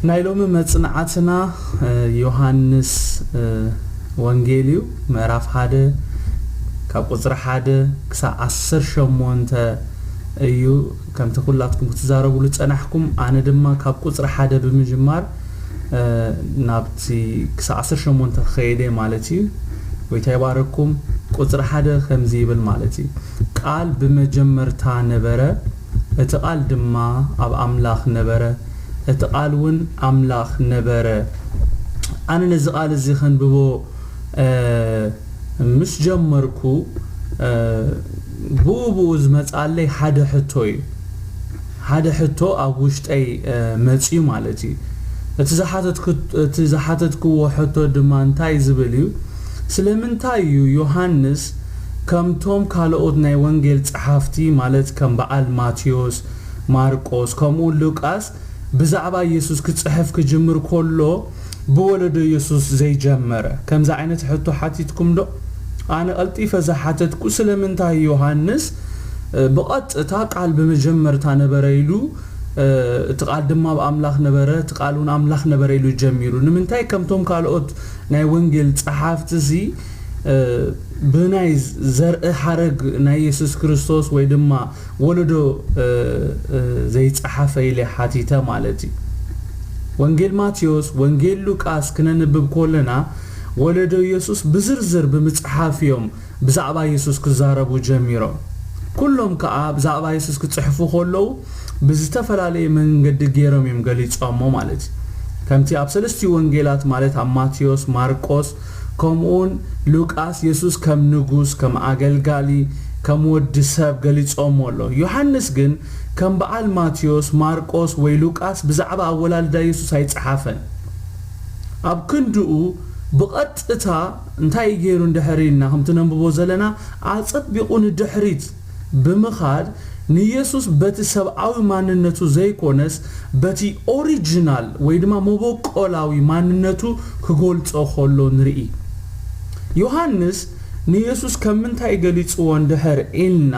ናይ ሎሚ መጽናዕትና ዮሃንስ ወንጌል እዩ። ምዕራፍ ሓደ ካብ ቁጽሪ ሓደ ክሳብ ዓሰርተ ሸሞንተ እዩ። ከምቲ ኩላትኩም ክትዛረቡሉ ጸናሕኩም፣ ኣነ ድማ ካብ ቁጽሪ ሓደ ብምጅማር ናብቲ ክሳብ ዓሰርተ ሸሞንተ ክኸይደ ማለት እዩ። ጎይታ ይባረኩም። ቁጽሪ ሓደ ከምዚ ይብል ማለት እዩ፣ ቃል ብመጀመርታ ነበረ፣ እቲ ቃል ድማ ኣብ ኣምላኽ ነበረ፣ እቲ ቃል እውን ኣምላኽ ነበረ። ኣነ ነዚ ቃል እዚ ከንብቦ ምስ ጀመርኩ፣ ብኡ ብኡ ዝመጽኣለይ ሓደ ሕቶ እዩ። ሓደ ሕቶ ኣብ ውሽጠይ መጽዩ ማለት እዩ። እቲ ዝሓተትኩዎ ሕቶ ድማ እንታይ ዝብል እዩ? ስለምንታይ እዩ ዮሃንስ ከምቶም ካልኦት ናይ ወንጌል ጸሓፍቲ፣ ማለት ከም በዓል ማቴዎስ፣ ማርቆስ፣ ከምኡ ሉቃስ ብዛዕባ ኢየሱስ ክጽሕፍ ክጅምር ከሎ ብወለዶ ኢየሱስ ዘይጀመረ? ከምዚ ዓይነት ሕቶ ሓቲትኩም ዶ? ኣነ ቀልጢፈ ዝሓተትኩ፣ ስለምንታይ ዮሃንስ ብቐጥታ ቃል ብመጀመርታ ነበረ ኢሉ፣ እቲ ቃል ድማ ኣብ ኣምላኽ ነበረ፣ እቲ ቃል እውን ኣምላኽ ነበረ ኢሉ ጀሚሩ? ንምንታይ ከምቶም ካልኦት ናይ ወንጌል ጸሓፍቲ እዚ ብናይ ዘርኢ ሓረግ ናይ ኢየሱስ ክርስቶስ ወይ ድማ ወለዶ ዘይጸሓፈ ኢለ ሓቲተ ማለት እዩ። ወንጌል ማቴዎስ፣ ወንጌል ሉቃስ ክነንብብ ከለና ወለዶ ኢየሱስ ብዝርዝር ብምጽሓፍ እዮም ብዛዕባ ኢየሱስ ክዛረቡ ጀሚሮም። ኩሎም ከኣ ብዛዕባ ኢየሱስ ክጽሕፉ ከለዉ ብዝተፈላለየ መንገዲ ገይሮም እዮም ገሊጾሞ ማለት እዩ። ከምቲ ኣብ ሰለስቲኡ ወንጌላት ማለት ኣብ ማቴዎስ፣ ማርቆስ፣ ከምኡውን ሉቃስ የሱስ ከም ንጉስ፣ ከም ኣገልጋሊ፣ ከም ወዲ ሰብ ገሊጾሞ ኣሎ። ዮሃንስ ግን ከም በዓል ማቴዎስ፣ ማርቆስ ወይ ሉቃስ ብዛዕባ ኣወላልዳ የሱስ ኣይጸሓፈን። ኣብ ክንድኡ ብቐጥታ እንታይ ገይሩ እንድሕር ኢልና ከምቲ ነንብቦ ዘለና ኣጸቢቑ ንድሕሪት ብምኻድ ንየሱስ በቲ ሰብኣዊ ማንነቱ ዘይኮነስ በቲ ኦሪጂናል ወይ ድማ መበቆላዊ ማንነቱ ክገልጾ ከሎ ንርኢ። ዮሃንስ ንየሱስ ከም ምንታይ ገሊጽዎ እንድሕር ኢልና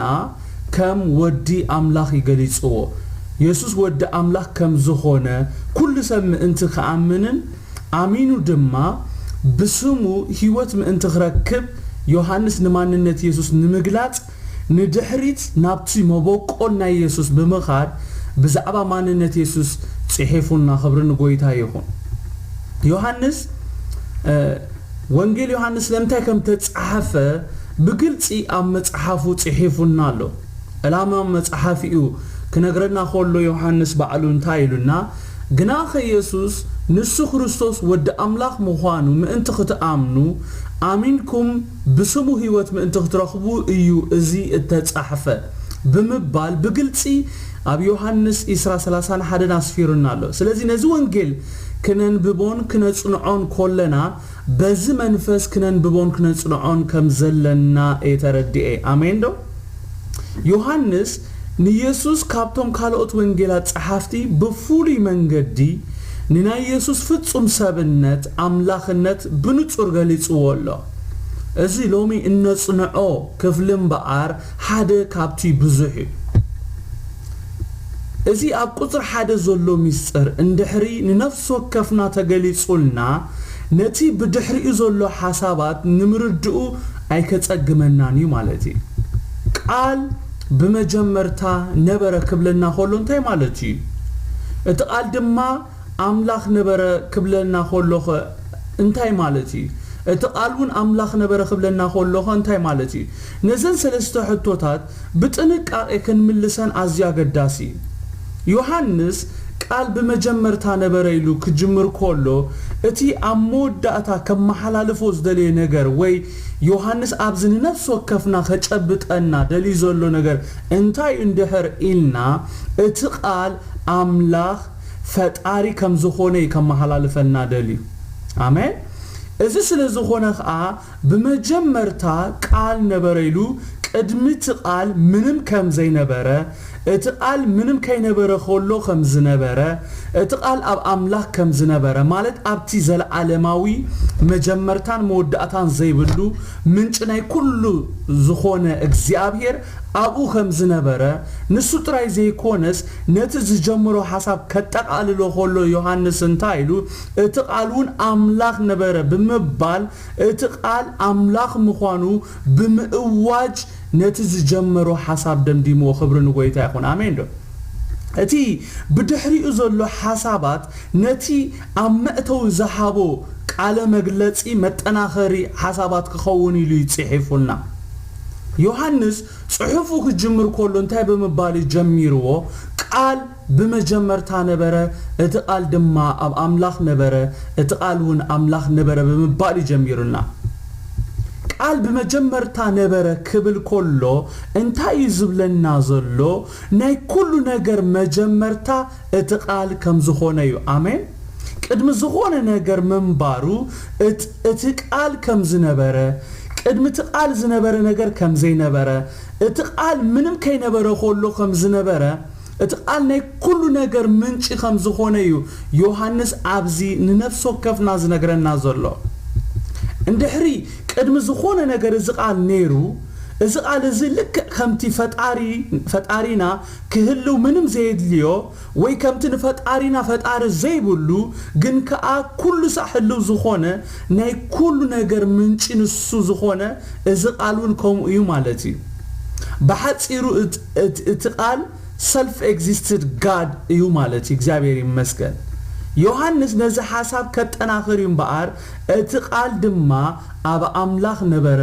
ከም ወዲ ኣምላኽ ይገሊጽዎ። የሱስ ወዲ ኣምላኽ ከም ዝኾነ ኩሉ ሰብ ምእንቲ ክኣምንን ኣሚኑ ድማ ብስሙ ህይወት ምእንቲ ክረክብ ዮሃንስ ንማንነት የሱስ ንምግላጽ ንድሕሪት ናብቲ መበቆል ናይ የሱስ ብምኻድ ብዛዕባ ማንነት የሱስ ጽሒፉና። ክብሪ ንጎይታ ይኹን። ዮሃንስ ወንጌል ዮሃንስ ስለምንታይ ከም ተጻሓፈ ብግልጺ ኣብ መጽሓፉ ጽሒፉና ኣሎ። ዕላማ መጽሓፊኡ ክነግረና ከሎ ዮሃንስ ባዕሉ እንታይ ኢሉና? ግናኸ የሱስ ንሱ ክርስቶስ ወዲ ኣምላኽ ምዃኑ ምእንቲ ክትኣምኑ ኣሚንኩም ብስሙ ህይወት ምእንቲ ክትረኽቡ እዩ እዚ እተጻሕፈ ብምባል ብግልጺ ኣብ ዮሃንስ ዕስራ ሰላሳን ሓደን ኣስፊሩና ኣሎ። ስለዚ ነዚ ወንጌል ክነንብቦን ክነጽንዖን ከለና በዚ መንፈስ ክነንብቦን ክነጽንዖን ከም ዘለና እየ ተረዲኤ። ኣሜን ዶ? ዮሃንስ ንየሱስ ካብቶም ካልኦት ወንጌላት ጸሓፍቲ ብፍሉይ መንገዲ ንናይ የሱስ ፍጹም ሰብነት፣ ኣምላኽነት ብንጹር ገሊጽዎ ኣሎ። እዚ ሎሚ እነጽንዖ ክፍሊ እምበኣር ሓደ ካብቲ ብዙሕ እዩ። እዚ ኣብ ቁጽሪ ሓደ ዘሎ ምስጢር እንድሕሪ ንነፍሲ ወከፍና ተገሊጹልና፣ ነቲ ብድሕሪኡ ዘሎ ሓሳባት ንምርድኡ ኣይከጸግመናን እዩ ማለት እዩ። ቃል ብመጀመርታ ነበረ ክብለና ከሎ እንታይ ማለት እዩ? እቲ ቃል ድማ ኣምላኽ ነበረ ክብለና ከሎኸ እንታይ ማለት እዩ? እቲ ቃል እውን ኣምላኽ ነበረ ክብለና ከሎኸ እንታይ ማለት እዩ? ነዘን ሰለስተ ሕቶታት ብጥንቃቄ ክንምልሰን ኣዝዩ ኣገዳሲ እዩ። ዮሃንስ ቃል ብመጀመርታ ነበረ ኢሉ ክጅምር ከሎ፣ እቲ ኣብ መወዳእታ ከመሓላልፎ ዝደለየ ነገር ወይ ዮሃንስ ኣብዚ ንነፍሲ ወከፍና ከጨብጠና ደልዩ ዘሎ ነገር እንታይ እንድሕር ኢልና፣ እቲ ቃል ኣምላኽ ፈጣሪ ከም ዝኾነ እዩ ከመሓላልፈልና ደልዩ። ኣሜን። እዚ ስለ ዝኾነ ኸኣ ብመጀመርታ ቃል ነበረ ኢሉ፣ ቅድሚ እቲ ቃል ምንም ከም ዘይነበረ፣ እቲ ቃል ምንም ከይነበረ ከሎ ከም ዝነበረ፣ እቲ ቃል ኣብ ኣምላኽ ከም ዝነበረ፣ ማለት ኣብቲ ዘለዓለማዊ መጀመርታን መወዳእታን ዘይብሉ ምንጪ ናይ ኩሉ ዝኾነ እግዚኣብሔር ኣብኡ ከም ዝነበረ፣ ንሱ ጥራይ ዘይኮነስ ነቲ ዝጀመሮ ሓሳብ ከጠቓልሎ ከሎ ዮሃንስ እንታይ ኢሉ? እቲ ቃል እውን ኣምላኽ ነበረ ብምባል እቲ ቃል ኣምላኽ ምዃኑ ብምእዋጅ ነቲ ዝጀመሮ ሓሳብ ደምዲምዎ። ክብሪ ንጎይታ ይኹን። ኣሜን ዶ? እቲ ብድሕሪኡ ዘሎ ሓሳባት ነቲ ኣብ መእተዊ ዝሃቦ ቃለ መግለጺ መጠናኸሪ ሓሳባት ክኸውን ኢሉ እዩ ጽሒፉልና። ዮሃንስ ጽሑፉ ክጅምር ከሎ እንታይ ብምባል እዩ ጀሚርዎ? ቃል ብመጀመርታ ነበረ፣ እቲ ቃል ድማ ኣብ ኣምላኽ ነበረ፣ እቲ ቃል እውን ኣምላኽ ነበረ ብምባል እዩ ጀሚሩልና። ቃል ብመጀመርታ ነበረ ክብል ከሎ እንታይ እዩ ዝብለና ዘሎ? ናይ ኩሉ ነገር መጀመርታ እቲ ቃል ከም ዝኾነ እዩ። ኣሜን። ቅድሚ ዝኾነ ነገር ምንባሩ እት-፣ እቲ ቃል ከም ዝነበረ፣ ቅድሚ እቲ ቃል ዝነበረ ነገር ከም ዘይነበረ፣ እቲ ቃል ምንም ከይነበረ ከሎ ከም ዝነበረ፣ እቲ ቃል ናይ ኩሉ ነገር ምንጪ ከም ዝኾነ እዩ ዮሃንስ ኣብዚ ንነፍሲ ወከፍና ዝነግረና ዘሎ። እንድሕሪ ቅድሚ ዝኾነ ነገር እዚ ቃል ነይሩ፣ እዚ ቃል እዚ ልክዕ ከምቲ ፈጣሪ፣ ፈጣሪና ክህልው ምንም ዘየድልዮ፣ ወይ ከምቲ ንፈጣሪና ፈጣሪ ዘይብሉ፣ ግን ከኣ ኩሉ ሳዕ ህልው ዝኾነ፣ ናይ ኩሉ ነገር ምንጪ ንሱ ዝኾነ፣ እዚ ቃል እውን ከምኡ እዩ ማለት እዩ። ብሓጺሩ እት-፣ እት-፣ እቲ ቃል ሰልፍ ኤግዚስትድ ጋድ እዩ ማለት እዩ። እግዚኣብሔር ይመስገን። ዮሃንስ ነዚ ሓሳብ ከጠናኽር እዩ እምበኣር፣ እቲ ቃል ድማ ኣብ ኣምላኽ ነበረ፣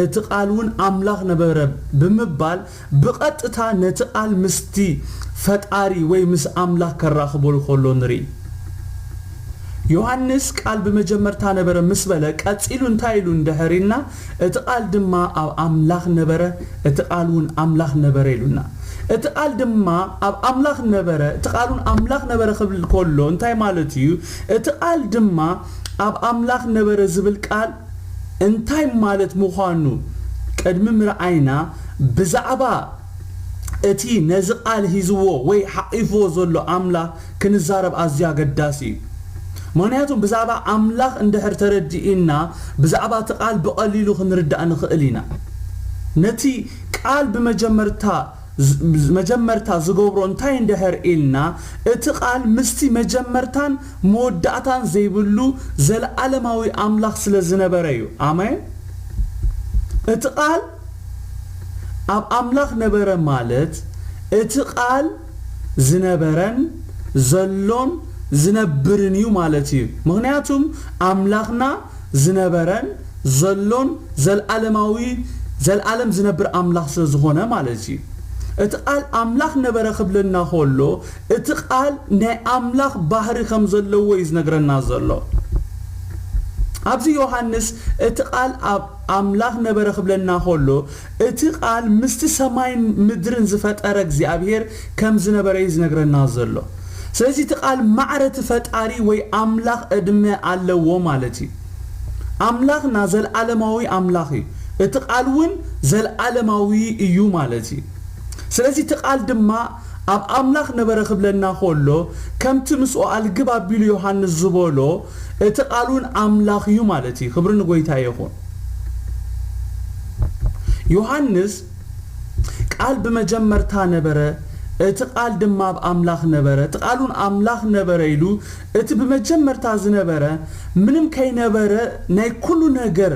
እቲ ቃል እውን ኣምላኽ ነበረ ብምባል ብቐጥታ ነቲ ቃል ምስቲ ፈጣሪ ወይ ምስ ኣምላኽ ከራኽቦ ከሎ ንርኢ። ዮሃንስ ቃል ብመጀመርታ ነበረ ምስ በለ፣ ቀጺሉ እንታይ ኢሉ እንድሕር ኢልና፣ እቲ ቃል ድማ ኣብ ኣምላኽ ነበረ፣ እቲ ቃል እውን ኣምላኽ ነበረ ኢሉና። እቲ ቃል ድማ ኣብ ኣምላኽ ነበረ፣ እቲ ቃል እውን ኣምላኽ ነበረ ክብል ከሎ እንታይ ማለት እዩ? እቲ ቃል ድማ ኣብ ኣምላኽ ነበረ ዝብል ቃል እንታይ ማለት ምዃኑ ቅድሚ ምርኣይና፣ ብዛዕባ እቲ ነዚ ቃል ሂዝዎ ወይ ሓቒፍዎ ዘሎ ኣምላኽ ክንዛረብ ኣዝዩ ኣገዳሲ እዩ። ምኽንያቱም ብዛዕባ ኣምላኽ እንድሕር ተረዲእና፣ ብዛዕባ እቲ ቃል ብቐሊሉ ክንርዳእ ንኽእል ኢና። ነቲ ቃል ብመጀመርታ ዝ-፣ መጀመርታ ዝገብሮ እንታይ እንድሕር ኢልና፣ እቲ ቃል ምስቲ መጀመርታን መወዳእታን ዘይብሉ ዘለዓለማዊ ኣምላኽ ስለ ዝነበረ እዩ። ኣሜን። እቲ ቃል ኣብ ኣምላኽ ነበረ ማለት፣ እቲ ቃል ዝነበረን ዘሎን ዝነብርን እዩ ማለት እዩ። ምኽንያቱም ኣምላኽና ዝነበረን ዘሎን ዘለዓለማዊ፣ ዘለዓለም ዝነብር ኣምላኽ ስለ ዝኾነ ማለት እዩ። እቲ ቃል ኣምላኽ ነበረ ክብለና ከሎ፣ እቲ ቃል ናይ ኣምላኽ ባህሪ ከም ዘለዎ እዩ ዝነግረና ዘሎ። ኣብዚ ዮሃንስ እቲ ቃል ኣብ ኣምላኽ ነበረ ክብለና ከሎ፣ እቲ ቃል ምስቲ ሰማይን ምድርን ዝፈጠረ እግዚኣብሔር ከም ዝነበረ እዩ ዝነግረና ዘሎ። ስለዚ እቲ ቃል ማዕረ እቲ ፈጣሪ ወይ ኣምላኽ ዕድመ ኣለዎ ማለት እዩ። ኣምላኽና ዘልዓለማዊ ኣምላኽ እዩ። እቲ ቃል እውን ዘልዓለማዊ እዩ ማለት እዩ። ስለዚ እቲ ቃል ድማ ኣብ ኣምላኽ ነበረ ክብለና ከሎ፣ ከምቲ ምስኡ ኣልግብ ኣቢሉ ዮሃንስ ዝበሎ፣ እቲ ቃል እውን ኣምላኽ እዩ ማለት እዩ። ክብሪ ንጎይታ ይኹን። ዮሃንስ ቃል ብመጀመርታ ነበረ፣ እቲ ቃል ድማ ኣብ ኣምላኽ ነበረ፣ እቲ ቃል እውን ኣምላኽ ነበረ ኢሉ፣ እቲ ብመጀመርታ ዝነበረ ምንም ከይነበረ ናይ ኩሉ ነገር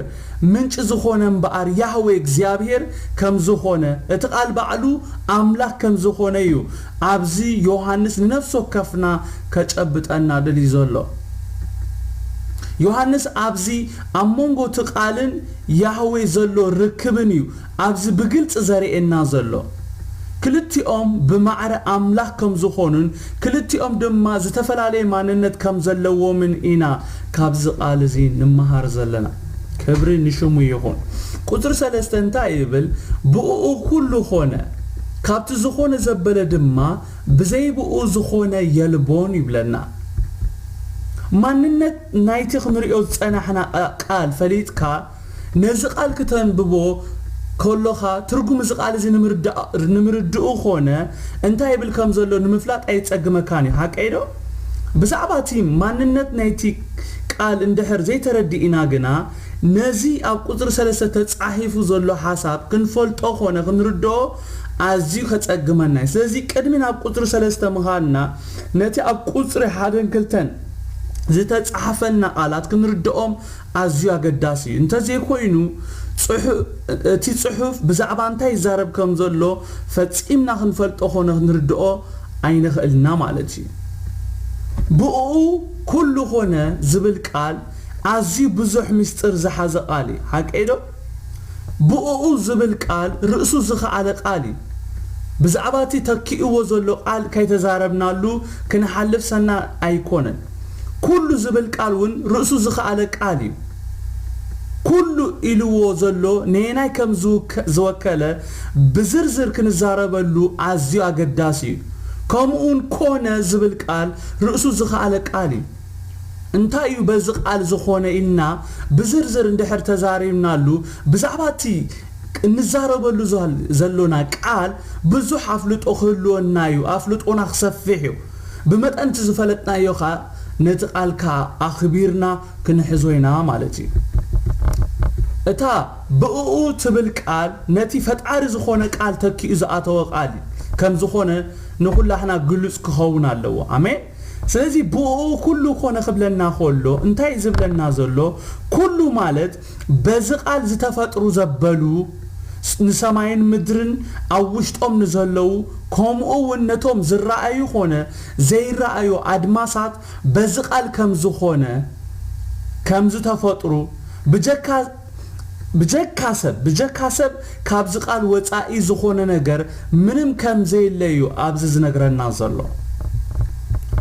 ምንጪ ዝኾነ እምበኣር ያህዌ እግዚኣብሔር ከም ዝኾነ፣ እቲ ቃል ባዕሉ ኣምላኽ ከም ዝኾነ እዩ ኣብዚ ዮሃንስ ንነፍሲ ወከፍና ከጨብጠና ደልዩ ዘሎ። ዮሃንስ ኣብዚ ኣብ መንጎ እቲ ቃልን ያህዌ ዘሎ ርክብን እዩ ኣብዚ ብግልጺ ዘርእየና ዘሎ። ክልቲኦም ብማዕረ ኣምላኽ ከም ዝኾኑን ክልቲኦም ድማ ዝተፈላለየ ማንነት ከም ዘለዎምን ኢና ካብዚ ቃል እዚ ንመሃር ዘለና። ክብሪ ንሽሙ ይኹን። ቁጽሪ ሰለስተ እንታይ ይብል? ብእኡ ኩሉ ኾነ፣ ካብቲ ዝኾነ ዘበለ ድማ ብዘይ ብኡ ዝኾነ የልቦን ይብለና። ማንነት ናይቲ ክንሪኦ ዝጸናሕና ቃ-፣ ቃል ፈሊጥካ ነዚ ቃል ክተንብቦ ከሎኻ ትርጉም እዚ ቃል እዚ ንምርዳእ- ንምርድኡ ኾነ እንታይ ይብል ከም ዘሎ ንምፍላጥ ኣይጸግመካን እዩ። ሓቀይ ዶ? ብዛዕባ እቲ ማንነት ናይቲ ቃል እንድሕር ዘይተረዲእና ግና ነዚ ኣብ ቁጽሪ ሰለስተ ተጻሒፉ ዘሎ ሓሳብ ክንፈልጦ ኾነ ክንርድኦ ኣዝዩ ከጸግመና እዩ። ስለዚ ቅድሚ ናብ ቁጽሪ ሰለስተ ምኻድና ነቲ ኣብ ቁጽሪ ሓደን ክልተን ዝተጻሕፈልና ቃላት ክንርድኦም ኣዝዩ ኣገዳሲ እዩ። እንተዘይኮይኑ ጽሑ- እቲ ጽሑፍ ብዛዕባ እንታይ ይዛረብ ከም ዘሎ ፈጺምና ክንፈልጦ ኾነ ክንርድኦ ኣይንኽእልና ማለት እዩ። ብእኡ ኩሉ ኾነ ዝብል ቃል ኣዝዩ ብዙሕ ምስጢር ዝሓዘ ቃል እዩ። ሓቀይ ዶ? ብእኡ ዝብል ቃል ርእሱ ዝኸኣለ ቃል እዩ። ብዛዕባ እቲ ተኪእዎ ዘሎ ቃል ከይተዛረብናሉ ክንሓልፍ ሰና ኣይኮነን። ኩሉ ዝብል ቃል እውን ርእሱ ዝኸኣለ ቃል እዩ። ኩሉ ኢልዎ ዘሎ ነየናይ ከም ዝውከ- ዝወከለ ብዝርዝር ክንዛረበሉ ኣዝዩ ኣገዳሲ እዩ። ከምኡውን ኮነ ዝብል ቃል ርእሱ ዝኸኣለ ቃል እዩ። እንታይ እዩ በዚ ቃል ዝኾነ ኢልና ብዝርዝር እንድሕር ተዛሪብናሉ ብዛዕባ እቲ እንዛረበሉ ዘል- ዘሎና ቃል ብዙሕ ኣፍልጦ ክህልወና እዩ። ኣፍልጦና ክሰፍሕ እዩ። ብመጠን እቲ ዝፈለጥናዮ ኸኣ ነቲ ቃል ከኣ ኣኽቢርና ክንሕዞ ኢና ማለት እዩ። እታ ብእኡ ትብል ቃል ነቲ ፈጣሪ ዝኾነ ቃል ተኪኡ ዝኣተወ ቃል እዩ። ከም ዝኾነ ንኹላህና ግሉጽ ክኸውን ኣለዎ። ኣሜን። ስለዚ ብእኡ ኩሉ ኮነ ክብለና ከሎ እንታይ ዝብለና ዘሎ? ኩሉ ማለት በዚ ቃል ዝተፈጥሩ ዘበሉ ንሰማይን ምድርን ኣብ ውሽጦም ንዘለዉ ከምኡ እውን ነቶም ዝረኣዩ ኮነ ዘይረኣዩ ኣድማሳት በዚ ቃል ከም ዝኾነ ከም ዝተፈጥሩ ብጀካ ብጀካ ሰብ ብጀካ ሰብ ካብዚ ቃል ወጻኢ ዝኾነ ነገር ምንም ከም ዘየለ እዩ ኣብዚ ዝነግረና ዘሎ።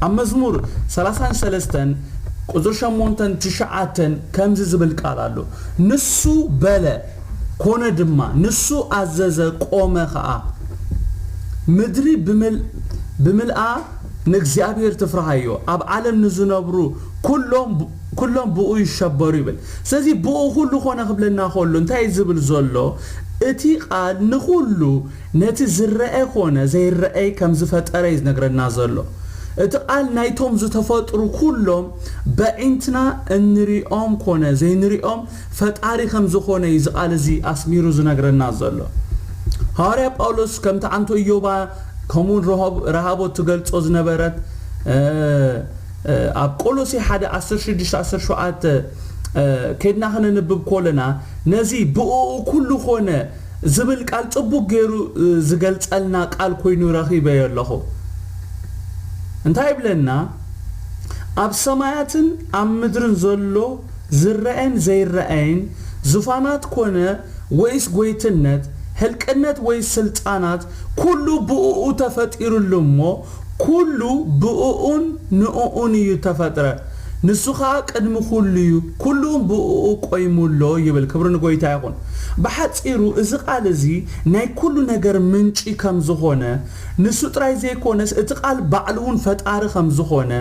ኣብ መዝሙር ሰላሳን ሰለስተን ቁጽሪ ሸሞንተን ትሽዓተን ከምዚ ዝብል ቃል ኣሎ። ንሱ በለ፣ ኮነ ድማ፣ ንሱ ኣዘዘ፣ ቆመ ኸኣ። ምድሪ ብምል- ብምልኣ ንእግዚኣብሔር ትፍርሃዮ፣ ኣብ ዓለም ንዝነብሩ ኩሎም ኩሎም ብኡ ይሸበሩ ይብል። ስለዚ ብኡ ኩሉ ኮነ ክብለና ከሎ እንታይ እዩ ዝብል ዘሎ? እቲ ቃል ንኹሉ ነቲ ዝረአ ኮነ ዘይረኣይ ከም ዝፈጠረ እዩ ዝነግረና ዘሎ። እቲ ቃል ናይቶም ዝተፈጥሩ ኩሎም በዒንትና እንሪኦም ኮነ ዘይንሪኦም ፈጣሪ ከም ዝኾነ እዩ እዚ ቃል እዚ ኣስሚሩ ዝነግረና ዘሎ። ሃዋርያ ጳውሎስ ከምቲ ዓንቶ ኢዮባ ከምኡውን ረሃብ- ረሃቦት ትገልጾ ዝነበረት እ፣ እ፣ ኣብ ቆሎሴ ሓደ ዓሰርተ ሽዱሽተ ዓሰርተ ሸውዓተ እ፣ ከድና ክነንብብ ኮለና ነዚ ብኡ ኩሉ ኮነ ዝብል ቃል ጽቡቅ ገይሩ እ፣ ዝገልጸልና ቃል ኮይኑ ረኺበዮ ኣለኹ። እንታይ ይብለና? ኣብ ሰማያትን ኣብ ምድርን ዘሎ ዝረአን ዘይረአን ዙፋናት ኮነ ወይስ ጎይትነት፣ ህልቅነት ወይስ ስልጣናት፣ ኩሉ ብእኡ ተፈጢሩሉ እሞ፣ ኩሉ ብእኡን ንእኡን እዩ ተፈጥረ። ንሱ ኸኣ ቅድሚ ኩሉ እዩ፣ ኩሉ እውን ብእኡ ቆይሙ ኣሎ ይብል። ክብሪ ንጎይታ ይኹን። ብሓጺሩ እዚ ቃል እዚ ናይ ኩሉ ነገር ምንጪ ከም ዝኾነ፣ ንሱ ጥራይ ዘይኮነስ እቲ ቃል ባዕሉ እውን ፈጣሪ ከም ዝኾነ፣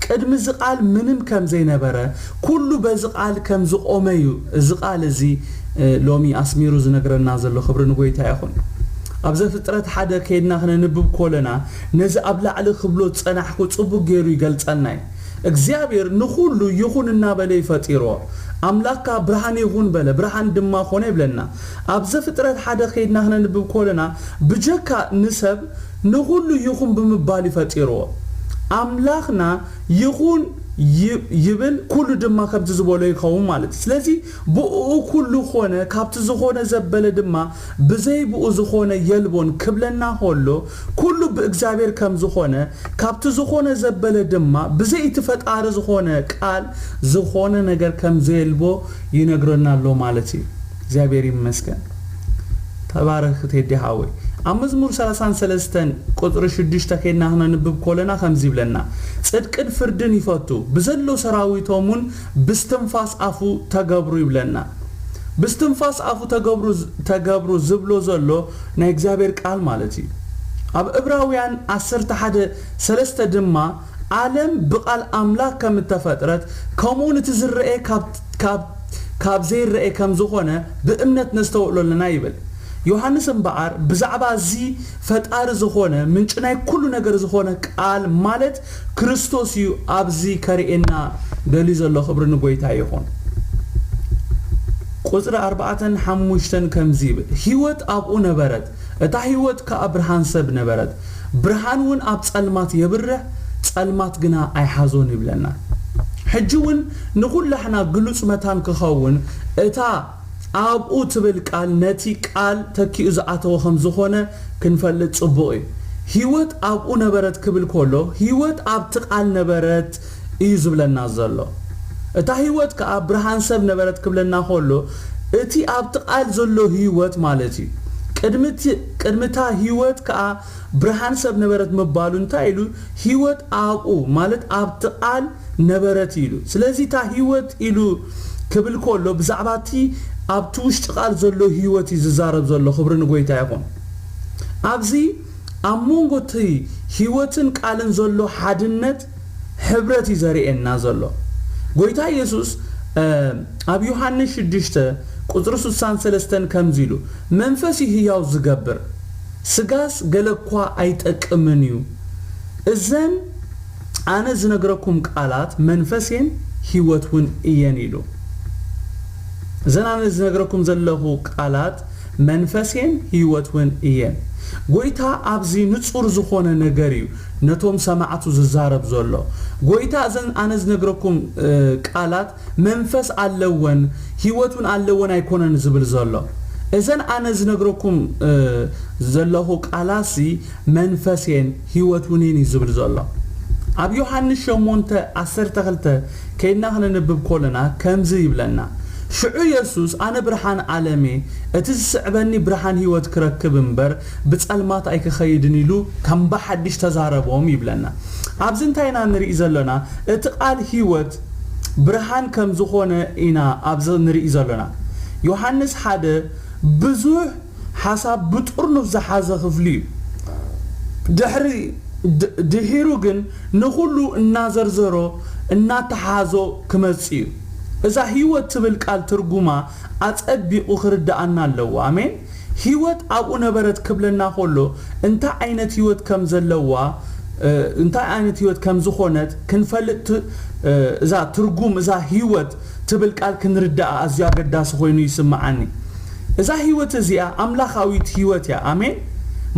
ቅድሚ እዚ ቃል ምንም ከም ዘይነበረ፣ ኩሉ በዚ ቃል ከም ዝቆመ እዩ እዚ ቃል እዚ እ፣ ሎሚ ኣስሚሩ ዝነግረና ዘሎ። ክብሪ ንጎይታ ይኹን። ኣብ ዘፍጥረት ሓደ ከይድና ክነንብብ ኮለና ነዚ ኣብ ላዕሊ ክብሎ ዝጸናሕኩ ጽቡቅ ገይሩ ይገልጸልና እዩ። እግዚኣብሔር ንኹሉ ይኹን እናበለ እዩ ፈጢርዎ። ኣምላክ ከኣ ብርሃን ይኹን በለ፣ ብርሃን ድማ ኾነ ይብለና። ኣብ ዘፍጥረት ሓደ ከይድና ክነንብብ ኮለና ብጀካ ንሰብ ንኹሉ ይኹን ብምባል እዩ ፈጢርዎ። ኣምላኽና ይኹን ይ- ይብል፣ ኩሉ ድማ ከምቲ ዝበሎ ይኸውን ማለት እዩ። ስለዚ ብእኡ ኩሉ ኾነ፣ ካብቲ ዝኾነ ዘበለ ድማ ብዘይ ብኡ ዝኾነ የልቦን ክብለና ከሎ፣ ኩሉ ብእግዚኣብሔር ከም ዝኾነ፣ ካብቲ ዝኾነ ዘበለ ድማ ብዘይ እቲ ፈጣሪ ዝኾነ ቃል ዝኾነ ነገር ከም ዘየልቦ ይነግረና ኣሎ ማለት እዩ። እግዚኣብሔር ይመስገን። ተባረኽ ቴዲ ሓወይ። ኣብ መዝሙር ሰላሳን ሰለስተን ቁጽሪ ሽዱሽተ ኬድና ክነንብብ ኮለና ከምዚ ይብለና፣ ጽድቅን ፍርድን ይፈቱ፣ ብዘሎ ሰራዊቶም እውን ብስትንፋስ ኣፉ ተገብሩ ይብለና። ብስትንፋስ ኣፉ ተገብሩ ዝ- ተገብሩ ዝብሎ ዘሎ ናይ እግዚኣብሔር ቃል ማለት እዩ። ኣብ ዕብራውያን ዓሰርተ ሓደ ሰለስተ ድማ ዓለም ብቓል ኣምላኽ ከም እተፈጥረት ከምኡ እቲ ዝረኤ ካብ ካብ ካብ ዘይረኤ ከም ዝኾነ ብእምነት ነስተውዕሎ ኣለና ይብል። ዮሃንስ እምበኣር ብዛዕባ እዚ ፈጣሪ ዝኾነ፣ ምንጪ ናይ ኩሉ ነገር ዝኾነ ቃል ማለት ክርስቶስ እዩ ኣብዚ ከርእየና ደልዩ ዘሎ። ክብሪ ንጎይታ ይኹን። ቁጽሪ ኣርባዕተን ሓሙሽተን ከምዚ ይብል፣ ህይወት ኣብኡ ነበረት፣ እታ ህይወት ከኣ ብርሃን ሰብ ነበረት፣ ብርሃን እውን ኣብ ጸልማት የብርህ፣ ጸልማት ግና ኣይሓዞን ይብለና። ሕጂ እውን ንኹላሕና ግሉጽ መታን ክኸውን እታ ኣብኡ ትብል ቃል ነቲ ቃል ተኪኡ ዝኣተወ ከም ዝኾነ ክንፈልጥ ጽቡቕ እዩ። ህይወት ኣብኡ ነበረት ክብል ከሎ ህይወት ኣብቲ ቃል ነበረት እዩ ዝብለና ዘሎ። እታ ህይወት ከኣ ብርሃን ሰብ ነበረት ክብለና ከሎ እቲ ኣብቲ ቃል ዘሎ ህይወት ማለት እዩ። ቅድሚ እቲ- ቅድሚ እታ ህይወት ከኣ ብርሃን ሰብ ነበረት ምባሉ እንታይ ኢሉ? ህይወት ኣብኡ ማለት ኣብቲ ቃል ነበረት ኢሉ። ስለዚ እታ ህይወት ኢሉ ክብል ከሎ ብዛዕባ እቲ ኣብቲ ውሽጢ ቃል ዘሎ ህይወት እዩ ዝዛረብ ዘሎ። ክብሪ ንጎይታ ይኹን። ኣብዚ ኣብ መንጎ እቲ ህይወትን ቃልን ዘሎ ሓድነት ሕብረት እዩ ዘርእየና ዘሎ። ጎይታ ኢየሱስ ኣብ ዮሃንስ ሽዱሽተ ቁጽሪ ስሳን ሰለስተን ከምዚ ኢሉ፣ መንፈስ እዩ ህያው ዝገብር፣ ስጋስ ገለ እኳ ኣይጠቅምን እዩ። እዘን ኣነ ዝነግረኩም ቃላት መንፈሴን ህይወት እውን እየን ኢሉ። እዘን ኣነ ዝነግረኩም ዘለኹ ቃላት መንፈሴን ህይወት እውን እየን። ጎይታ ኣብዚ ንጹር ዝኾነ ነገር እዩ ነቶም ሰማዕቱ ዝዛረብ ዘሎ። ጎይታ እዘን ኣነ ዝነግረኩም ቃላት መንፈስ ኣለወን ህይወት እውን ኣለወን ኣይኮነን ዝብል ዘሎ። እዘን ኣነ ዝነግረኩም ዘለኹ ቃላሲ መንፈስ እየን ህይወት እውን እየን እዩ ዝብል ዘሎ። ኣብ ዮሃንስ ሸሞንተ ዓሰርተ ክልተ ከይድና ክነንብብ ከለና ከምዚ ይብለና፣ ሽዑ የሱስ ኣነ ብርሃን ዓለም እየ፣ እቲ ዝስዕበኒ ብርሃን ህይወት ክረክብ እምበር ብጸልማት ኣይክኸይድን ኢሉ ከም ብሓድሽ ተዛረቦም ይብለና። ኣብዚ እንታይ ኢና ንርኢ ዘለና? እቲ ቃል ህይወት ብርሃን ከም ዝኾነ ኢና ኣብዚ ንርኢ ዘለና። ዮሃንስ ሓደ ብዙሕ ሓሳብ ብጥርኑፍ ዝሓዘ ክፍሊ እዩ። ድሕሪ ድሒሩ ግን ንኹሉ እናዘርዘሮ እናተሓዞ ክመጽእ እዩ። እዛ ህይወት ትብል ቃል ትርጉማ ኣጸቢቑ ክርድኣና ኣለዎ። ኣሜን። ህይወት ኣብኡ ነበረት ክብለና ከሎ እንታይ ዓይነት ህይወት ከም ዘለዋ እንታይ ዓይነት ህይወት ከም ዝኾነት ክንፈልጥ እዛ ትርጉም እዛ ህይወት ትብል ቃል ክንርዳኣ ኣዝዩ ኣገዳሲ ኮይኑ ይስምዓኒ። እዛ ህይወት እዚኣ ኣምላኻዊት ህይወት እያ። ኣሜን።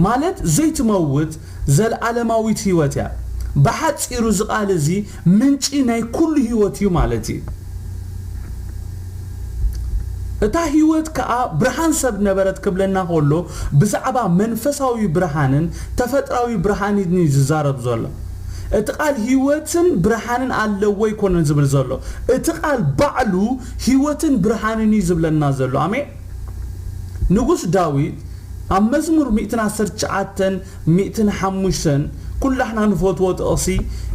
ማለት ዘይትመውት ዘለዓለማዊት ህይወት እያ። ብሓጺሩ እዚ ቃል እዚ ምንጪ ናይ ኩሉ ህይወት እዩ ማለት እዩ። እታ ህይወት ከኣ ብርሃን ሰብ ነበረት ክብለና ከሎ ብዛዕባ መንፈሳዊ ብርሃንን ተፈጥራዊ ብርሃንን እዩ ዝዛረብ ዘሎ። እቲ ቃል ህይወትን ብርሃንን ኣለዎ ኣይኮነን ዝብል ዘሎ። እቲ ቃል ባዕሉ ህይወትን ብርሃንን እዩ ዝብለና ዘሎ። ኣሜን። ንጉስ ዳዊት ኣብ መዝሙር ሚእትን ዓሰርተ ትሽዓተን ሚእትን ሓሙሽተን ኩላሕና ንፈትዎ ጥቕሲ፣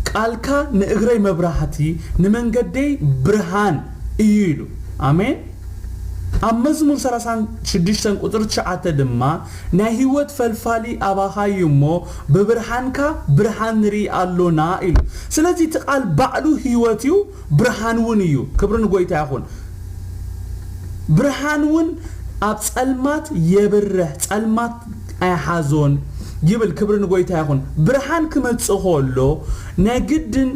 ቃልካ ንእግረይ መብራህቲ ንመንገደይ ብርሃን እዩ ኢሉ። ኣሜን። ኣብ መዝሙር ሰላሳን ሽዱሽተን ቁጽሪ ትሽዓተ ድማ ናይ ህይወት ፈልፋሊ ኣባኻ እዩ እሞ ብብርሃንካ ብርሃን ንርኢ ኣሎና ኢሉ። ስለዚ እቲ ቃል ባዕሉ ህይወት እዩ፣ ብርሃን እውን እዩ። ክብሪ ንጎይታ ይኹን። ብርሃን እውን ኣብ ጸልማት የብርህ፣ ጸልማት ኣይሓዞን ይብል። ክብሪ ንጎይታ ይኹን። ብርሃን ክመጽእ ከሎ ናይ ግድን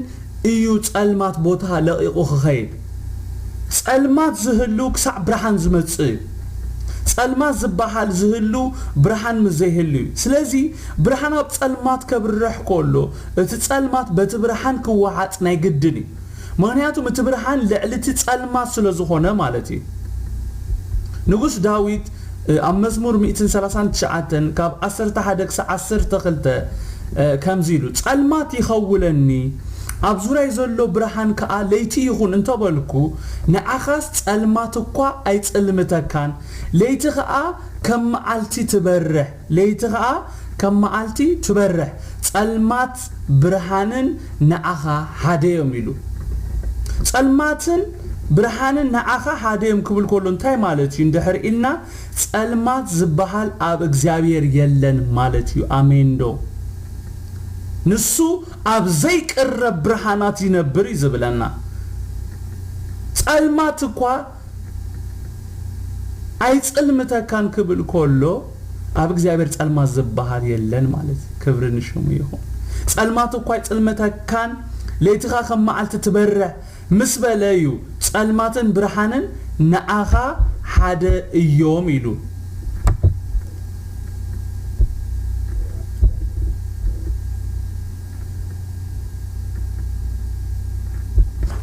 እዩ ጸልማት ቦታ ለቒቑ ክኸይድ። ጸልማት ዝህሉ ክሳዕ ብርሃን ዝመጽእ እዩ። ጸልማት ዝበሃል ዝህሉ ብርሃን ምስ ዘይህሉ እዩ። ስለዚ ብርሃን ኣብ ጸልማት ከብርሕ ከሎ እቲ ጸልማት በቲ ብርሃን ክወሓጥ ናይ ግድን እዩ። ምኽንያቱም እቲ ብርሃን ልዕሊ እቲ ጸልማት ስለ ዝኾነ ማለት እዩ። ንጉስ ዳዊት ኣብ መዝሙር ሚእትን ሰላሳን ትሽዓተን ካብ ዓሰርተ ሓደ ክሳብ ዓሰርተ ክልተ ከምዚ ኢሉ፣ ጸልማት ይኸውለኒ፣ ኣብ ዙርያይ ዘሎ ብርሃን ከኣ ለይቲ ይኹን እንተበልኩ፣ ንዓኻስ ጸልማት እኳ ኣይጽልምተካን፣ ለይቲ ከኣ ከም መዓልቲ ትበርህ፣ ለይቲ ከኣ ከም መዓልቲ ትበርህ፣ ጸልማት ብርሃንን ንዓኻ ሓደ እዮም ኢሉ። ጸልማትን ብርሃንን ንዓኻ ሓደ እዮም ክብል ከሎ እንታይ ማለት እዩ? እንድሕር ኢልና ጸልማት ዝበሃል ኣብ እግዚኣብሔር የለን ማለት እዩ። ኣሜን ዶ? ንሱ ኣብ ዘይቅረብ ብርሃናት ይነብር እዩ ዝብለና። ጸልማት እኳ ኣይጽልምተካን ክብል ከሎ ኣብ እግዚኣብሔር ጸልማት ዝበሃል የለን ማለት እዩ። ክብሪ ንሽሙ ይኹን። ጸልማት እኳ ኣይጽልምተካን፣ ለይትኻ ከም መዓልቲ ትበርህ ምስ በለ እዩ፣ ጸልማትን ብርሃንን ንኣኻ ሓደ እዮም ኢሉ።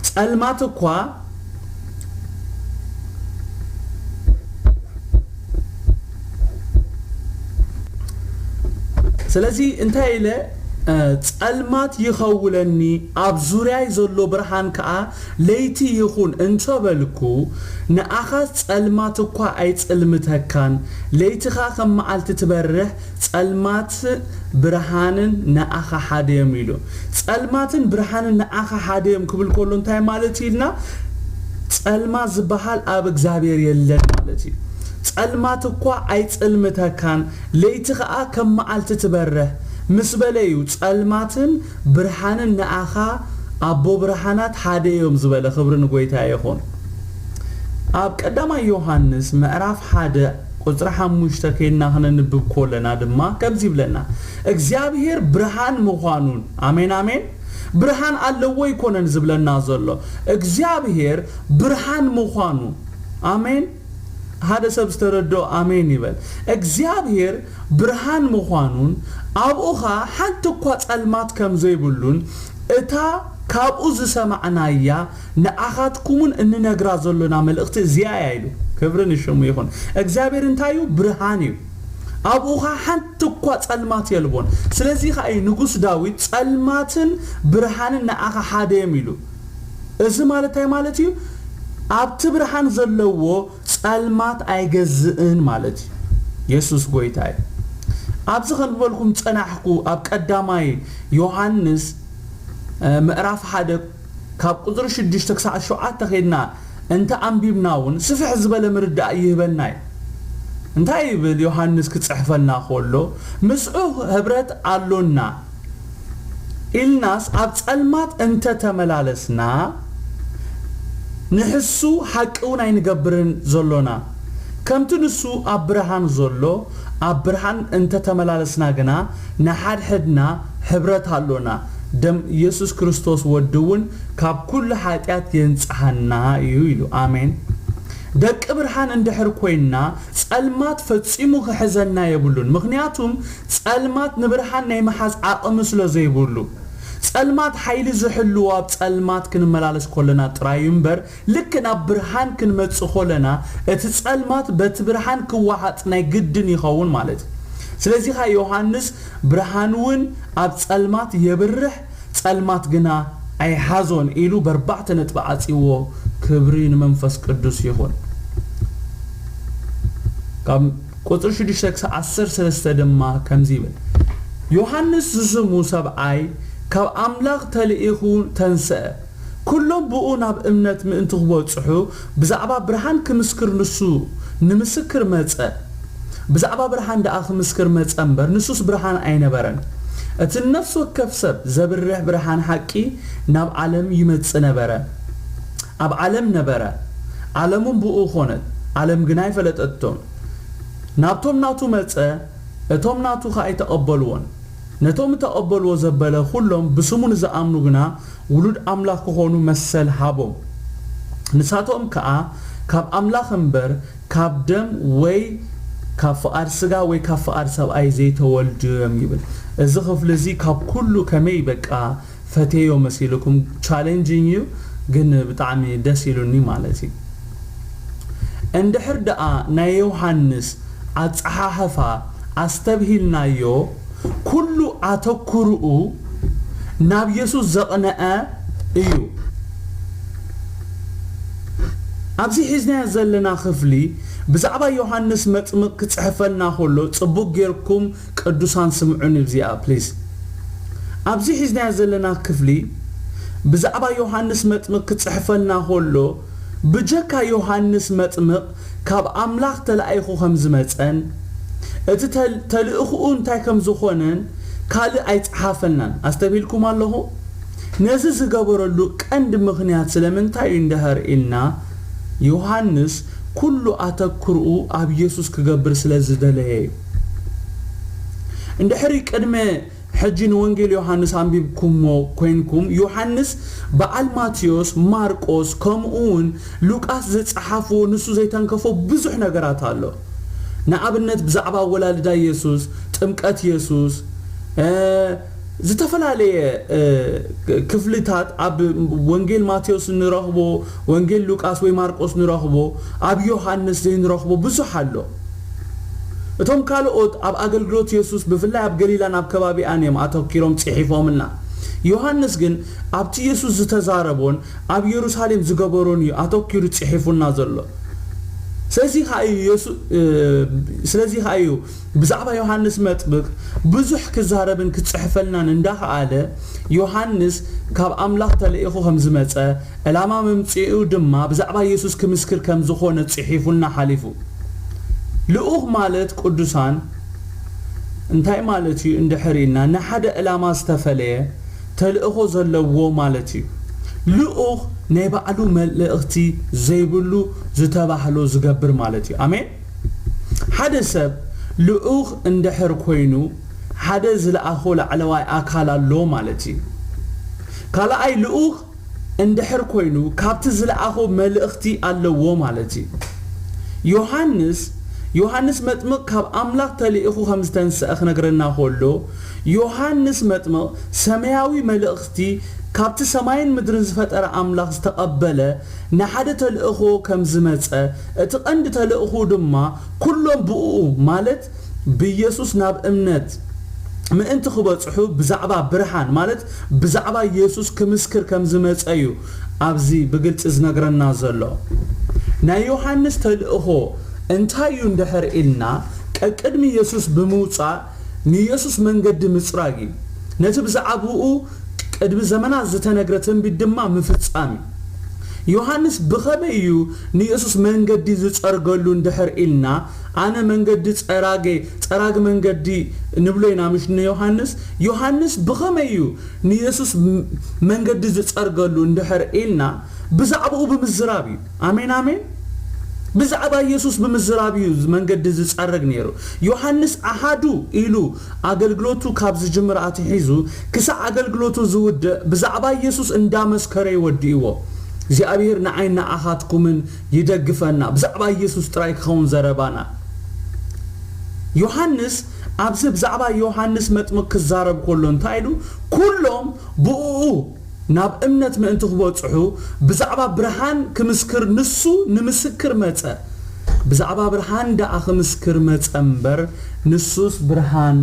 ጸልማት እኳ ስለዚ እንታይ ኢለ ጸልማት ይኸውለኒ፣ ኣብ ዙርያይ ዘሎ ብርሃን ከኣ ለይቲ ይኹን እንተበልኩ፣ ንኣኻ ጸልማት እኳ ኣይጽልምተካን፣ ለይትኻ ከም መዓልቲ ትበርህ፣ ጸልማት ብርሃንን ንኣኻ ሓደ እዮም ኢሉ። ጸልማትን ብርሃንን ንኣኻ ሓደ እዮም ክብል ከሎ እንታይ ማለት እዩ ኢልና? ጸልማት ዝበሃል ኣብ እግዚኣብሔር የለን ማለት እዩ። ጸልማት እኳ ኣይጽልምተካን፣ ለይቲ ኸኣ ከም መዓልቲ ትበርህ ምስ በለ እዩ፣ ጸልማትን ብርሃንን ንኣኻ ኣቦ ብርሃናት ሓደ እዮም ዝበለ። ክብሪ ንጎይታ ይኹን። ኣብ ቀዳማይ ዮሃንስ ምዕራፍ ሓደ ቁጽሪ ሓሙሽተ ከይድና ክነንብብ ከለና ድማ ከምዚ ይብለና፣ እግዚኣብሔር ብርሃን ምዃኑን፣ ኣሜን ኣሜን፣ ብርሃን ኣለዎ ኣይኮነን ዝብለና ዘሎ፣ እግዚኣብሔር ብርሃን ምዃኑ፣ ኣሜን። ሓደ ሰብ ዝተረድኦ ኣሜን ይበል። እግዚኣብሔር ብርሃን ምዃኑን ኣብኡ ኸኣ ሓንቲ እኳ ጸልማት ከም ዘይብሉን እታ ካብኡ ዝሰማዕናያ ንኣኻትኩምን እንነግራ ዘሎና መልእኽቲ እዚኣ እያ ኢሉ። ክብሪ ንሽሙ ይኹን። እግዚኣብሔር እንታይ እዩ? ብርሃን እዩ። ኣብኡ ኸኣ ሓንቲ እኳ ጸልማት የልቦን። ስለዚ ኸኣ እዩ ንጉስ ዳዊት ጸልማትን ብርሃንን ንኣኻ ሓደ እዮም ኢሉ። እዚ ማለት እንታይ ማለት እዩ? ኣብቲ ብርሃን ዘለዎ ጸልማት ኣይገዝእን ማለት እዩ። የሱስ ጎይታ እዩ። ኣብዚ ከንብበልኩም ጸናሕኩ ኣብ ቀዳማይ ዮሃንስ፣ እ፣ ምዕራፍ ሓደ ካብ ቁጽሪ ሽዱሽተ ክሳዕ ሸውዓተ ከይድና እንተ ኣንቢብና እውን ስፍሕ ዝበለ ምርዳእ ይህበና እዩ። እንታይ ይብል ዮሃንስ ክጽሕፈልና ከሎ? "ምስኡ ህብረት ኣሎና ኢልናስ ኣብ ጸልማት እንተ ተመላለስና፣ ንሕሱ ሓቂ እውን ኣይንገብርን ዘሎና። ከምቲ ንሱ ኣብ ብርሃን ዘሎ፣ ኣብ ብርሃን እንተ ተመላለስና ግና፣ ንሓድሕድና ህብረት ኣሎና። ደም ኢየሱስ ክርስቶስ ወዲ እውን ካብ ኩሉ ሓጢኣት የንጽሃና እዩ" ኢሉ። ኣሜን። ደቂ ብርሃን እንድሕር ኮይንና፣ ጸልማት ፈጺሙ ክሕዘና የብሉን። ምኽንያቱም ጸልማት ንብርሃን ናይ ምሓዝ ዓቕሚ ስለ ዘይብሉ፣ ጸልማት ሓይሊ ዝሕልዎ ኣብ ጸልማት ክንመላለስ ከለና ጥራይ እዩ እምበር፣ ልክ ናብ ብርሃን ክንመጽእ ከለና፣ እቲ ጸልማት በቲ ብርሃን ክወሓጥ ናይ ግድን ይኸውን ማለት እዩ። ስለዚ ኸኣ ዮሃንስ፣ "ብርሃን እውን ኣብ ጸልማት የብርህ፣ ጸልማት ግና ኣይሓዞን" ኢሉ በርባዕተ ነጥቢ ዓጽይዎ። ክብሪ ንመንፈስ ቅዱስ ይኹን። ካብ ቁጽሪ ሽዱሽተ ክሳብ ዓሰርተ ሰለስተ ድማ ከምዚ ይብል፣ "ዮሃንስ ዝስሙ ሰብኣይ ካብ ኣምላኽ ተልኢኹ ተንስአ። ኩሎም ብኡ ናብ እምነት ምእንቲ ክበጽሑ፣ ብዛዕባ ብርሃን ክምስክር ንሱ ንምስክር መጸ። ብዛዕባ ብርሃን ደኣ ክምስክር መጸ እምበር፣ ንሱስ ብርሃን ኣይነበረን። እቲ ነፍሲ ወከፍ ሰብ ዘብርህ ብርሃን ሓቂ ናብ ዓለም ይመጽእ ነበረ። ኣብ ዓለም ነበረ፣ ዓለሙን ብኡ ኾነት፣ ዓለም ግና ኣይፈለጠቶን። ናብቶም ናቱ መጸ፣ እቶም ናቱ ኸኣ ኣይተቐበልዎን። ነቶም እተቐበልዎ ዘበለ ኹሎም፣ ብስሙ ንዝኣምኑ ግና ውሉድ ኣምላኽ ክኾኑ መሰል ሃቦም። ንሳቶም ከኣ ካብ ኣምላኽ እምበር ካብ ደም ወይ ካብ ፍቓድ ስጋ ወይ ካብ ፍቓድ ሰብኣይ ዘይተወልዱ እዮም" ይብል። እዚ ክፍሊ እዚ ካብ ኩሉ ከመይ በቃ ፈቴዮ መሲልኩም፣ ቻሌንጂንግ እዩ፣ ግን ብጣዕሚ ደስ ኢሉኒ ማለት እዩ። እንድሕር ደኣ ናይ ዮሃንስ ኣጸሓሕፋ ኣስተብሂልናዮ፣ ኩሉ ኣተኩርኡ ናብ የሱስ ዘቕነዐ እዩ። ኣብዚ ሒዝናዮ ዘለና ክፍሊ ብዛዕባ ዮሃንስ መጥምቕ ክጽሕፈልና ከሎ፣ ጽቡቕ ጌርኩም ቅዱሳን ስምዑኒ ብዚኣ ፕሊዝ። ኣብዚ ሒዝናዮ ዘለና ክፍሊ ብዛዕባ ዮሃንስ መጥምቕ ክጽሕፈልና ከሎ፣ ብጀካ ዮሃንስ መጥምቕ ካብ ኣምላኽ ተላኢኹ ከም ዝመጸን፣ እቲ ተል-፣ ተልእኽኡ እንታይ ከም ዝኾነን ካልእ ኣይጸሓፈልናን። ኣስተብሂልኩም ኣለኹ? ነዚ ዝገበረሉ ቀንዲ ምኽንያት ስለምንታይ እዩ እንድሕር ኢልና፣ ዮሃንስ ኩሉ ኣተክርኡ ኣብ የሱስ ክገብር ስለ ዝደለየ እዩ። እንድሕሪ ቅድመ ሕጂ ንወንጌል ዮሃንስ ኣንቢብኩሞ ኮይንኩም፣ ዮሃንስ በዓል ማቴዎስ፣ ማርቆስ፣ ከምኡ እውን ሉቃስ ዝጸሓፍዎ ንሱ ዘይተንከፎ ብዙሕ ነገራት ኣሎ። ንኣብነት ብዛዕባ ኣወላልዳ የሱስ፣ ጥምቀት የሱስ፣ እ፣ ዝተፈላለየ፣ እ፣ ክፍልታት ኣብ ወንጌል ማቴዎስ ንረኽቦ፣ ወንጌል ሉቃስ ወይ ማርቆስ ንረኽቦ፣ ኣብ ዮሃንስ ዘይንረኽቦ ብዙሕ ኣሎ። እቶም ካልኦት ኣብ ኣገልግሎት የሱስ ብፍላይ ኣብ ገሊላን ኣብ ከባቢኣን እዮም ኣተኪሮም ጽሒፎምልና። ዮሃንስ ግን ኣብቲ የሱስ ዝተዛረቦን ኣብ የሩሳሌም ዝገበሮን እዩ ኣተኪሩ ጽሒፉና ዘሎ። ስለዚ ከኣ እዩ የሱ-፣ እ፣ ስለዚ ከኣ እዩ ብዛዕባ ዮሃንስ መጥምቅ ብዙሕ ክዛረብን ክጽሕፈልናን እንዳኸኣለ፣ ዮሃንስ ካብ ኣምላኽ ተልኢኹ ከም ዝመጸ፣ ዕላማ መምጽኡ ድማ ብዛዕባ የሱስ ክምስክር ከም ዝኾነ ጽሒፉልና ሓሊፉ። ልኡኽ ማለት ቅዱሳን እንታይ ማለት እዩ እንድሕር ኢልና፣ ንሓደ ዕላማ ዝተፈለየ ተልእኾ ዘለዎ ማለት እዩ። ልኡኽ ናይ ባዕሉ መልእኽቲ ዘይብሉ ዝተባህሎ ዝገብር ማለት እዩ። ኣሜን። ሓደ ሰብ ልኡኽ እንድሕር ኮይኑ፣ ሓደ ዝለኣኾ ላዕለዋይ ኣካል ኣሎ ማለት እዩ። ካልኣይ ልኡኽ እንድሕር ኮይኑ፣ ካብቲ ዝለኣኾ መልእኽቲ ኣለዎ ማለት እዩ። ዮሃንስ፣ ዮሃንስ መጥምቕ ካብ ኣምላኽ ተልኢኹ ከም ዝተንስአ ክነግረና ከሎ፣ ዮሃንስ መጥምቕ ሰማያዊ መልእኽቲ ካብቲ ሰማይን ምድርን ዝፈጠረ ኣምላኽ ዝተቐበለ ንሓደ ተልእኾ ከም ዝመጸ፣ እቲ ቀንዲ ተልእኹ ድማ ኩሎም ብእኡ፣ ማለት ብኢየሱስ ናብ እምነት ምእንቲ ክበጽሑ ብዛዕባ ብርሃን፣ ማለት ብዛዕባ ኢየሱስ ክምስክር ከም ዝመጸ እዩ ኣብዚ ብግልጺ ዝነግረና ዘሎ። ናይ ዮሃንስ ተልእኾ እንታይ እዩ እንድሕር ኢልና፣ ቀቅድሚ ኢየሱስ ብምውጻእ ንኢየሱስ መንገዲ ምጽራግ እዩ። ነቲ ብዛዕባኡ ቅድሚ ዘመናት ዝተነግረ ትንቢት ድማ ምፍጻም እዩ። ዮሃንስ ብኸመይ እዩ ንኢየሱስ መንገዲ ዝጸርገሉ እንድሕር ኢልና፣ ኣነ መንገዲ ጸራገ-፣ ጸራጊ መንገዲ ንብሎ ኢና፣ ምሽ ንዮሃንስ? ዮሃንስ ብኸመይ እዩ ንኢየሱስ ም-፣ መንገዲ ዝጸርገሉ እንድሕር ኢልና፣ ብዛዕባኡ ብምዝራብ እዩ። ኣሜን፣ ኣሜን። ብዛዕባ ኢየሱስ ብምዝራብ እዩ መንገዲ ዝጸርግ ነይሩ። ዮሃንስ ኣሃዱ ኢሉ ኣገልግሎቱ ካብ ዝጅምር ኣትሒዙ ክሳዕ ኣገልግሎቱ ዝውድእ ብዛዕባ ኢየሱስ እንዳመስከረ እዩ ወዲእዎ። እግዚኣብሔር ንዓይን ንኣኻትኩምን ይደግፈና። ብዛዕባ ኢየሱስ ጥራይ ክኸውን ዘረባና። ዮሃንስ ኣብዚ ብዛዕባ ዮሃንስ መጥምቅ ክዛረብ ከሎ እንታይ ኢሉ? ኩሎም ብእኡ ናብ እምነት ምእንቲ ክበጽሑ ብዛዕባ ብርሃን ክምስክር ንሱ ንምስክር መጸ። ብዛዕባ ብርሃን ደኣ ክምስክር መጸ እምበር ንሱስ ብርሃን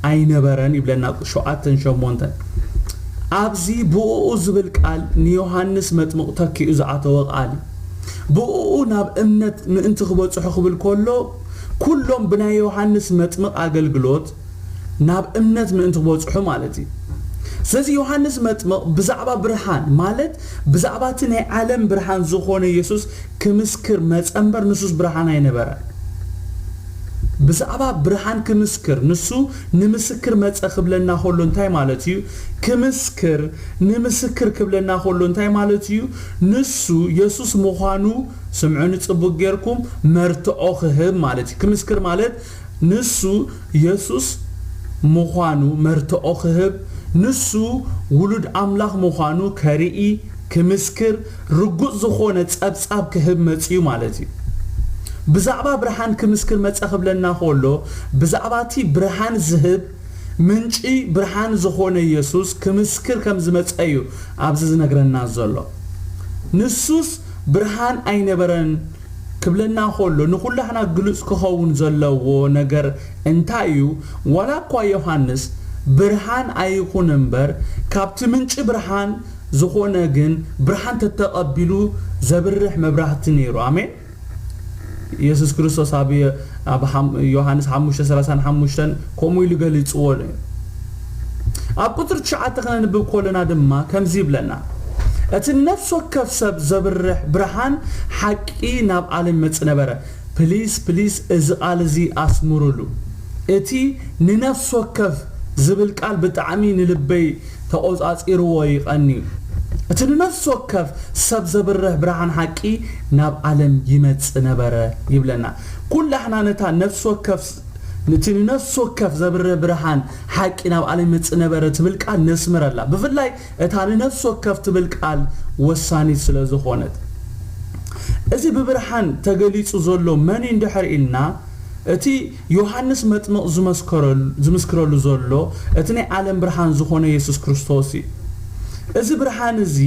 ኣይነበረን ይብለና ሸውዓተን ሸሞንተን። ኣብዚ ብእኡ ዝብል ቃል ንዮሃንስ መጥምቕ ተኪኡ ዝኣተወ ቃል እዩ። ብእኡ ናብ እምነት ምእንቲ ክበጽሑ ክብል ከሎ፣ ኩሎም ብናይ ዮሃንስ መጥምቕ ኣገልግሎት ናብ እምነት ምእንቲ ክበጽሑ ማለት እዩ። ስለዚ ዮሃንስ መጥምቕ ብዛዕባ ብርሃን፣ ማለት ብዛዕባ እቲ ናይ ዓለም ብርሃን ዝኾነ የሱስ ክምስክር መጸ እምበር ንሱስ ብርሃን ኣይነበረን። ብዛዕባ ብርሃን ክምስክር፣ ንሱ ንምስክር መጸ ክብለና ከሎ እንታይ ማለት እዩ? ክምስክር፣ ንምስክር ክብለና ከሎ እንታይ ማለት እዩ? ንሱ የሱስ ምዃኑ፣ ስምዑኒ ጽቡቅ ጌርኩም፣ መርትዖ ክህብ ማለት እዩ። ክምስክር ማለት ንሱ የሱስ ምዃኑ መርትዖ ክህብ፣ ንሱ ውሉድ ኣምላኽ ምዃኑ ከርኢ፣ ክምስክር፣ ርጉጽ ዝኾነ ጸብጻብ ክህብ መጺኡ ማለት እዩ። ብዛዕባ ብርሃን ክምስክር መጸ ክብለና ከሎ፣ ብዛዕባ እቲ ብርሃን ዝህብ ምንጪ ብርሃን ዝኾነ የሱስ ክምስክር ከም ዝመጸ እዩ ኣብዚ ዝነግረና ዘሎ። ንሱስ ብርሃን ኣይነበረን ክብለና ከሎ፣ ንኹላህና ግሉጽ ክኸውን ዘለዎ ነገር እንታይ እዩ? ዋላ እኳ ዮሃንስ ብርሃን ኣይኹን እምበር፣ ካብቲ ምንጪ ብርሃን ዝኾነ ግን ብርሃን ተተቐቢሉ ዘብርህ መብራህቲ ነይሩ። ኣሜን። የሱስ ክርስቶስ ኣብ፣ ኣብ ሓም-፣ ዮሃንስ ሓሙሽተ ሰላሳን ሓሙሽተን ከምኡ ኢሉ ገሊጽዎ እዩ። ኣብ ቁጽሪ ትሽዓተ ክነንብብ ከለና ድማ ከምዚ ይብለና፣ "እቲ ነፍሲ ወከፍ ሰብ ዘብርህ ብርሃን ሓቂ ናብ ዓለም ይመጽእ ነበረ።" ፕሊስ፣ ፕሊስ፣ እዚ ቃል እዚ ኣስምሩሉ። እቲ ንነፍሲ ወከፍ ዝብል ቃል ብጣዕሚ ንልበይ ተቖጻጺርዎ ይቐንዩ። እቲ ንነፍሲ ወከፍ ሰብ ዘብርህ ብርሃን ሓቂ ናብ ዓለም ይመጽእ ነበረ ይብለና። ኩላሕና ነታ ነፍሲ ወከፍ፣ ነቲ ንነፍሲ ወከፍ ዘብርህ ብርሃን ሓቂ ናብ ዓለም ይመጽእ ነበረ ትብል ቃል ነስምረላ። ብፍላይ እታ ንነፍሲ ወከፍ ትብል ቃል ወሳኒት ስለ ዝኾነት። እዚ ብብርሃን ተገሊጹ ዘሎ መን እዩ እንድሕር ኢልና፣ እቲ ዮሃንስ መጥምቕ ዝመስከረሉ-፣ ዝምስክረሉ ዘሎ እቲ ናይ ዓለም ብርሃን ዝኾነ የሱስ ክርስቶስ እዩ። እዚ ብርሃን እዚ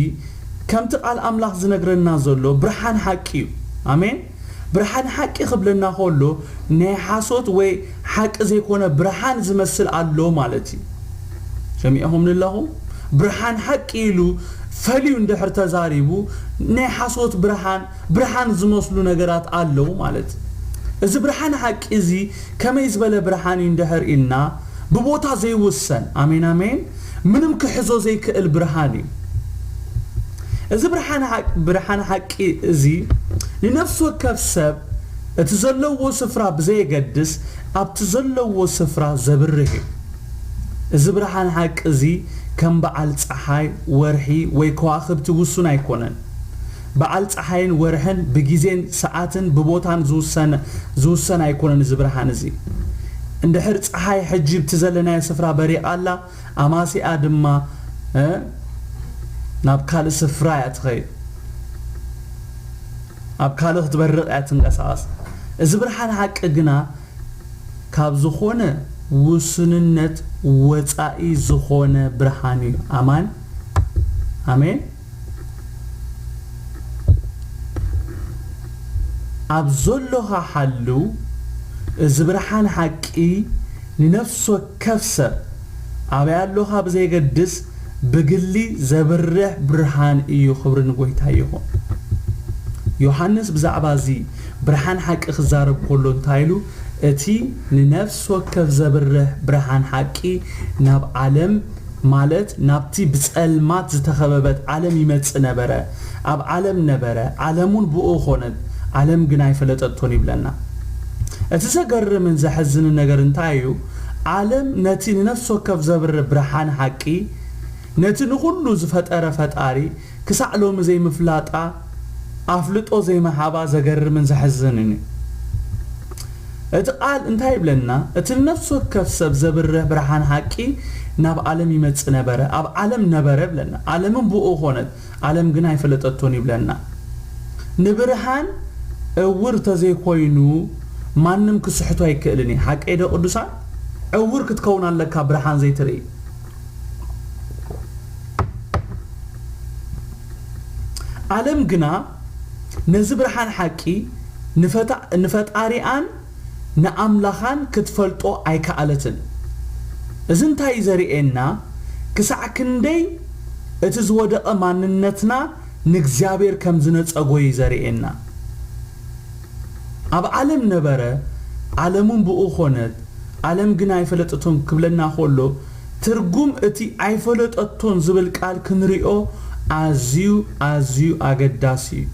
ከምቲ ቃል ኣምላኽ ዝነግረና ዘሎ ብርሃን ሓቂ እዩ። ኣሜን። ብርሃን ሓቂ ክብለና ከሎ ናይ ሓሶት ወይ ሓቂ ዘይኮነ ብርሃን ዝመስል ኣሎ ማለት እዩ። ሰሚዕኹም ኣለኹም? ብርሃን ሓቂ ኢሉ ፈልዩ እንድሕር ተዛሪቡ ናይ ሓሶት ብርሃን፣ ብርሃን ዝመስሉ ነገራት ኣለዉ ማለት እዩ። እዚ ብርሃን ሓቂ እዚ ከመይ ዝበለ ብርሃን እዩ እንድሕር ኢልና ብቦታ ዘይውሰን፣ ኣሜን ኣሜን፣ ምንም ክሕዞ ዘይክእል ብርሃን እዩ። እዚ ብርሃን ሓቅ-፣ ብርሃን ሓቂ እዚ ንነፍሲ ወከፍ ሰብ እቲ ዘለዎ ስፍራ ብዘየገድስ ኣብቲ ዘለዎ ስፍራ ዘብርህ እዩ። እዚ ብርሃን ሓቂ እዚ ከም በዓል ጸሓይ፣ ወርሒ ወይ ከዋኽብቲ ውሱን ኣይኮነን። በዓል ጸሓይን ወርሕን ብግዜን ሰዓትን ብቦታን ዝውሰን፣ ዝውሰን ኣይኮነን። እዚ ብርሃን እዚ እንድሕር ጸሓይ ሕጂ ብቲ ዘለናዮ ስፍራ በሪቓ ኣላ፣ ኣማሲኣ ድማ፣ እ፣ ናብ ካልእ ስፍራ እያ ትኸይድ። ኣብ ካልእ ክትበርቕ እያ ትንቀሳቐስ። እዚ ብርሃን ሓቂ ግና ካብ ዝኾነ ውሱንነት ወጻኢ ዝኾነ ብርሃን እዩ። ኣማን? ኣሜን? ኣብ ዘሎኻ ሓልው፣ እዚ ብርሃን ሓቂ ንነፍሲ ወከፍ ሰብ ኣበይ ኣሎኻ ብዘየገድስ ብግሊ ዘብርህ ብርሃን እዩ። ክብሪ ንጎይታ ይኹን። ዮሃንስ ብዛዕባ እዚ ብርሃን ሓቂ ክዛረብ ከሎ እንታይ ኢሉ? እቲ ንነፍሲ ወከፍ ዘብርህ ብርሃን ሓቂ ናብ ዓለም፣ ማለት ናብቲ ብጸልማት ዝተኸበበት ዓለም ይመጽእ ነበረ። ኣብ ዓለም ነበረ፣ ዓለም እውን ብኡ ኾነት፣ ዓለም ግን ኣይፈለጠቶን ይብለና። እቲ ዘገርምን ዘሕዝንን ነገር እንታይ እዩ? ዓለም ነቲ ንነፍሲ ወከፍ ዘብርህ ብርሃን ሓቂ፣ ነቲ ንኹሉ ዝፈጠረ ፈጣሪ ክሳዕ ሎሚ ዘይምፍላጣ፣ ኣፍልጦ ዘይምሃባ ዘገርምን ዘሕዝንን እዩ። እቲ ቃል እንታይ ይብለና? እቲ ንነፍሲ ወከፍ ሰብ ዘብርህ ብርሃን ሓቂ ናብ ዓለም ይመጽእ ነበረ፣ ኣብ ዓለም ነበረ ይብለና። ዓለምን ብኡ ኾነት፣ ዓለም ግን ኣይፈለጠቶን ይብለና። ንብርሃን ዕውር ተዘይኮይኑ ማንም ክስሕቶ ኣይክእልን እዩ። ሓቀይ ዶ ቅዱሳን? ዕውር ክትከውን ኣለካ ብርሃን ዘይትርኢ። ዓለም ግና ነዚ ብርሃን ሓቂ ንፈታ-፣ ንፈጣሪኣን ንኣምላኻን ክትፈልጦ ኣይከኣለትን። እዚ እንታይ እዩ ዘርእየና? ክሳዕ ክንደይ እቲ ዝወደቐ ማንነትና ንእግዚኣብሔር ከም ዝነጸጎ እዩ ዘርእየና። ኣብ ዓለም ነበረ፣ ዓለሙን ብኡ ኾነት፣ ዓለም ግን ኣይፈለጠቶን ክብለና ከሎ፣ ትርጉም እቲ ኣይፈለጠቶን ዝብል ቃል ክንሪኦ ኣዝዩ፣ ኣዝዩ ኣገዳሲ እዩ።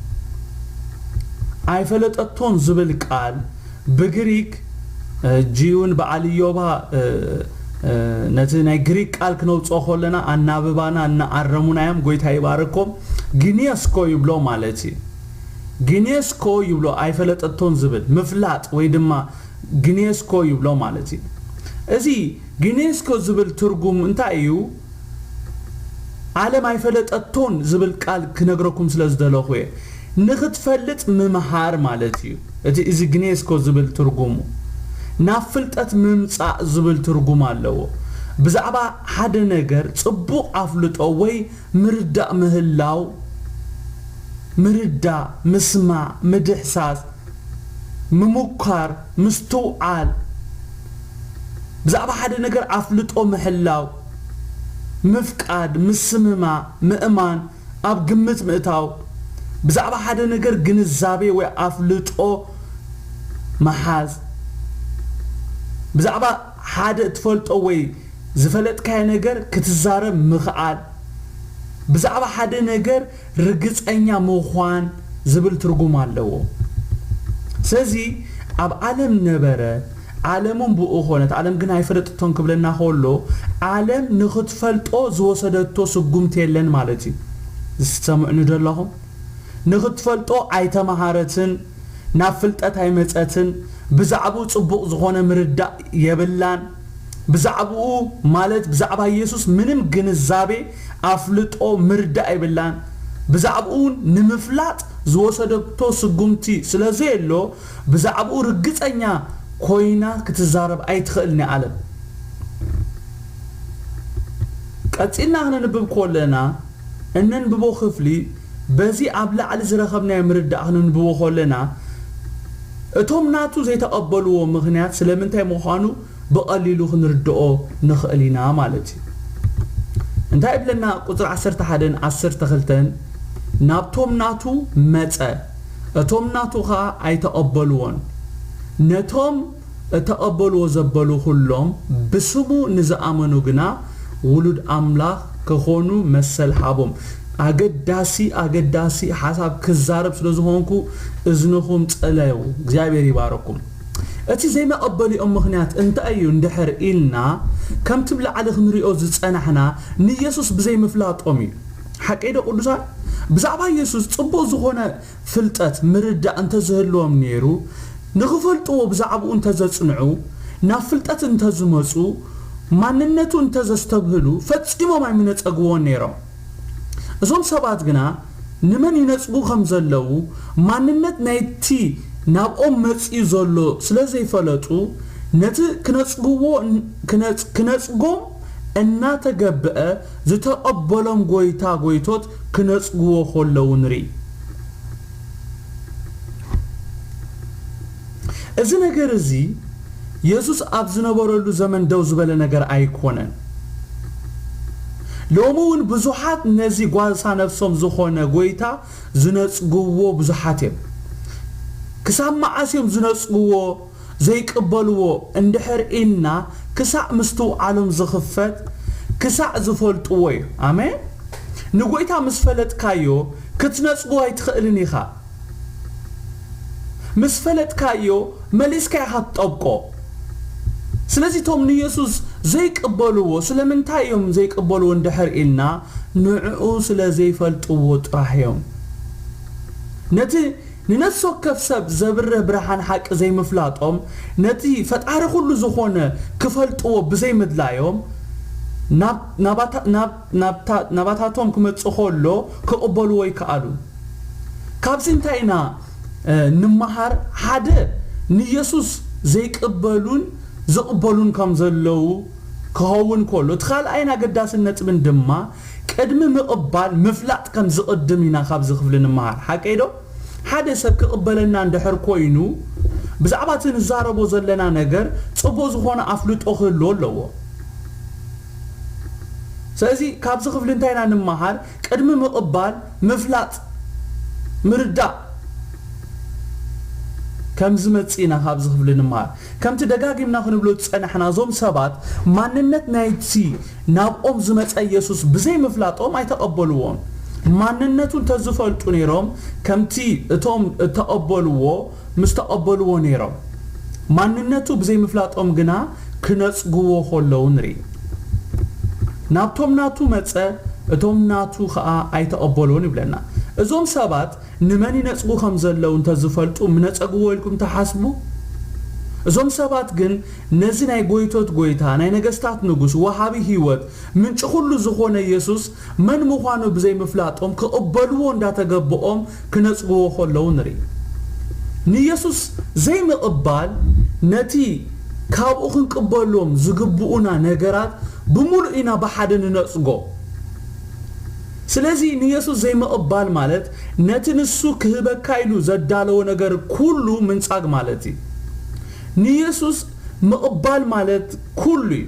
ኣይፈለጠቶን ዝብል ቃል ብግሪክ፣ ሕጂ እውን በዓል ኢዮባ፣ እ፣ እ፣ ነቲ ናይ ግሪክ ቃል ክነውፅኦ ከለና ኣናብባና እናኣረሙና እዮም። ጎይታ ይባርኮም። ግኔስኮ ይብሎ ማለት እዩ። ግኔስኮ ይብሎ፣ ኣይፈለጠቶን ዝብል ምፍላጥ ወይ ድማ ግኔስኮ ይብሎ ማለት እዩ። እዚ ግኔስኮ ዝብል ትርጉም እንታይ እዩ? ዓለም ኣይፈለጠቶን ዝብል ቃል ክነግረኩም ስለ ዝደለኹ እየ። ንኽትፈልጥ ምምሃር ማለት እዩ። እቲ፣ እዚ ግኔስኮ ዝብል ትርጉሙ ናብ ፍልጠት ምምጻእ ዝብል ትርጉም ኣለዎ። ብዛዕባ ሓደ ነገር ጽቡቕ ኣፍልጦ ወይ ምርዳእ ምህላው፣ ምርዳእ፣ ምስማዕ፣ ምድሕሳስ፣ ምሙካር፣ ምስትውዓል፣ ብዛዕባ ሓደ ነገር ኣፍልጦ ምሕላው፣ ምፍቃድ፣ ምስምማዕ፣ ምእማን፣ ኣብ ግምት ምእታው፣ ብዛዕባ ሓደ ነገር ግንዛቤ ወይ ኣፍልጦ ምሓዝ፣ ብዛዕባ ሓደ እትፈልጦ ወይ ዝፈለጥካዮ ነገር ክትዛረብ ምኽኣል፣ ብዛዕባ ሓደ ነገር ርግጸኛ ምዃን ዝብል ትርጉም ኣለዎ። ስለዚ ኣብ ዓለም ነበረ፣ ዓለሙን ብኡ ኾነት፣ ዓለም ግን ኣይፈለጠቶን ክብለና ከሎ፣ ዓለም ንኽትፈልጦ ዝወሰደቶ ስጉምቲ የለን ማለት እዩ። ዝሰምዕኒ ደለኹም? ንኽትፈልጦ ኣይተመሃረትን፣ ናብ ፍልጠት ኣይመጸትን፣ ብዛዕባኡ ጽቡቕ ዝኾነ ምርዳእ የብላን። ብዛዕባኡ፣ ማለት ብዛዕባ ኢየሱስ ምንም ግንዛቤ፣ ኣፍልጦ፣ ምርዳእ የብላን። ብዛዕባኡ ንምፍላጥ ዝወሰደቶ ስጉምቲ ስለ ዘየሎ፣ ብዛዕባኡ ርግጸኛ ኮይና ክትዛረብ ኣይትኽእልን እያ ኣለ። ቀጺልና ክነንብብ ከለና፣ እነንብቦ ክፍሊ በዚ ኣብ ላዕሊ ዝረኸብናዮ ምርዳእ ክነንብቦ ከለና፣ እቶም ናቱ ዘይተቐበልዎ ምኽንያት ስለምንታይ ምዃኑ ብቐሊሉ ክንርድኦ ንኽእል ኢና ማለት እዩ። እንታይ ይብለና? ቁጽሪ ዓሰርተ ሓደን ዓሰርተ ክልተን፣ ናብቶም ናቱ መጸ፣ እቶም ናቱ ኸኣ ኣይተቐበልዎን። ነቶም እተቐበልዎ ዘበሉ ኩሎም፣ ብስሙ ንዝኣመኑ ግና ውሉድ ኣምላኽ ክኾኑ መሰል ሃቦም። ኣገዳሲ፣ ኣገዳሲ ሓሳብ ክዛረብ ስለ ዝኾንኩ፣ እዝንኹም ጸለዩ። እግዚኣብሔር ይባረኩም። እቲ ዘይመቐበሊኦም ምኽንያት እንታይ እዩ እንድሕር ኢልና፣ ከምቲ ብላዕሊ ክንሪኦ ዝጸናሕና፣ ንኢየሱስ ብዘይምፍላጦም እዩ። ሓቀይ ዶ ቅዱሳን? ብዛዕባ ኢየሱስ ጽቡቕ ዝኾነ ፍልጠት፣ ምርዳእ እንተዝህልዎም ነይሩ፣ ንኽፈልጥዎ ብዛዕባኡ እንተዘጽንዑ፣ ናብ ፍልጠት እንተዝመጹ፣ ማንነቱ እንተዘስተብህሉ፣ ፈጺሞም ኣይምነጸግዎን ነይሮም። እዞም ሰባት ግና ንመን ይነጽጉ ከም ዘለዉ፣ ማንነት ናይቲ ናብኦም መጺኡ ዘሎ ስለ ዘይፈለጡ፣ ነቲ ክነጽግዎ፣ ክነጽ-፣ ክነጽጎም እናተገብአ ዝተቐበሎም ጎይታ ጎይቶት ክነጽግዎ ከለዉ ንርኢ። እዚ ነገር እዚ የሱስ ኣብ ዝነበረሉ ዘመን ደው ዝበለ ነገር ኣይኮነን። ሎሚ እውን ብዙሓት ነዚ ጓሳ ነፍሶም ዝኾነ ጎይታ ዝነጽግዎ ብዙሓት እዮም። ክሳብ መዓስ እዮም ዝነጽግዎ፣ ዘይቅበልዎ እንድሕር ኢልና፣ ክሳዕ ምስትውዓሎም ዝኽፈት፣ ክሳዕ ዝፈልጥዎ እዩ። ኣሜን። ንጎይታ ምስ ፈለጥካዮ፣ ክትነጽግዎ ኣይትኽእልን ኢኻ። ምስ ፈለጥካዮ፣ መሊስካ ኢኻ ትጠብቆ። ስለዚ እቶም ንየሱስ ዘይቅበልዎ፣ ስለምንታይ እዮም ዘይቅበልዎ እንድሕር ኢልና፣ ንዕኡ ስለ ዘይፈልጥዎ ጥራሕ እዮም። ነቲ ንነፍሲ ወከፍ ሰብ ዘብርህ ብርሃን ሓቂ ዘይምፍላጦም፣ ነቲ ፈጣሪ ኩሉ ዝኾነ ክፈልጥዎ ብዘይምድላዮም፣ ናብ፣ ናባታ-፣ ናብ፣ ናብታ-፣ ናባታቶም ክመጽእ ከሎ ክቕበልዎ ይከኣሉ። ካብዚ እንታይ ኢና፣ እ፣ ንምሃር? ሓደ፣ ንየሱስ ዘይቅበሉን ዝቕበሉን ከም ዘለዉ ክኸውን ከሎ፣ እቲ ካልኣይን ኣገዳስን ነጥብን ድማ፣ ቅድሚ ምቕባል ምፍላጥ ከም ዝቕድም ኢና ካብዚ ክፍሊ ንምሃር። ሓቀይ ዶ? ሓደ ሰብ ክቕበለና እንድሕር ኮይኑ፣ ብዛዕባ እቲ ንዛረቦ ዘለና ነገር ጽቡቕ ዝኾነ ኣፍልጦ ክህልዎ ኣለዎ። ስለዚ ካብዚ ክፍሊ እንታይ ኢና ንምሃር? ቅድሚ ምቕባል ምፍላጥ፣ ምርዳእ ከም ዝመጽእ ኢና ካብዚ ክፍሊ ንምሃር። ከምቲ ደጋጊምና ክንብሎ ዝጸናሕና፣ እዞም ሰባት ማንነት ናይቲ ናብኦም ዝመጸ የሱስ ብዘይምፍላጦም ኣይተቐበልዎን። ማንነቱ እንተዝፈልጡ ነይሮም፣ ከምቲ እቶም እተቐበልዎ ምስ ተቐበልዎ ነይሮም። ማንነቱ ብዘይምፍላጦም ግና ክነጽግዎ ከለዉ ንርኢ። ናብቶም ናቱ መጸ፣ እቶም ናቱ ኸኣ ኣይተቐበልዎን ይብለና። እዞም ሰባት ንመን ይነጽጉ ከም ዘለዉ እንተዝፈልጡ ምነጸግዎ ኢልኩም ትሓስቡ? እዞም ሰባት ግን ነዚ ናይ ጎይቶት ጎይታ፣ ናይ ነገስታት ንጉስ፣ ወሃቢ ህይወት፣ ምንጪ ኩሉ ዝኾነ የሱስ መን ምዃኑ ብዘይምፍላጦም ክቕበልዎ እንዳተገብኦም ክነጽግዎ ከለዉ ንርኢ። ንየሱስ ዘይምቕባል ነቲ ካብኡ ክንቅበሎም ዝግብኡና ነገራት ብምሉእ ኢና ብሓደ ንነጽጎ። ስለዚ ንየሱስ ዘይምቕባል ማለት ነቲ ንሱ ክህበካ ኢሉ ዘዳለዎ ነገር ኩሉ ምንጻግ ማለት እዩ። ንየሱስ ምቕባል ማለት ኩሉ እዩ።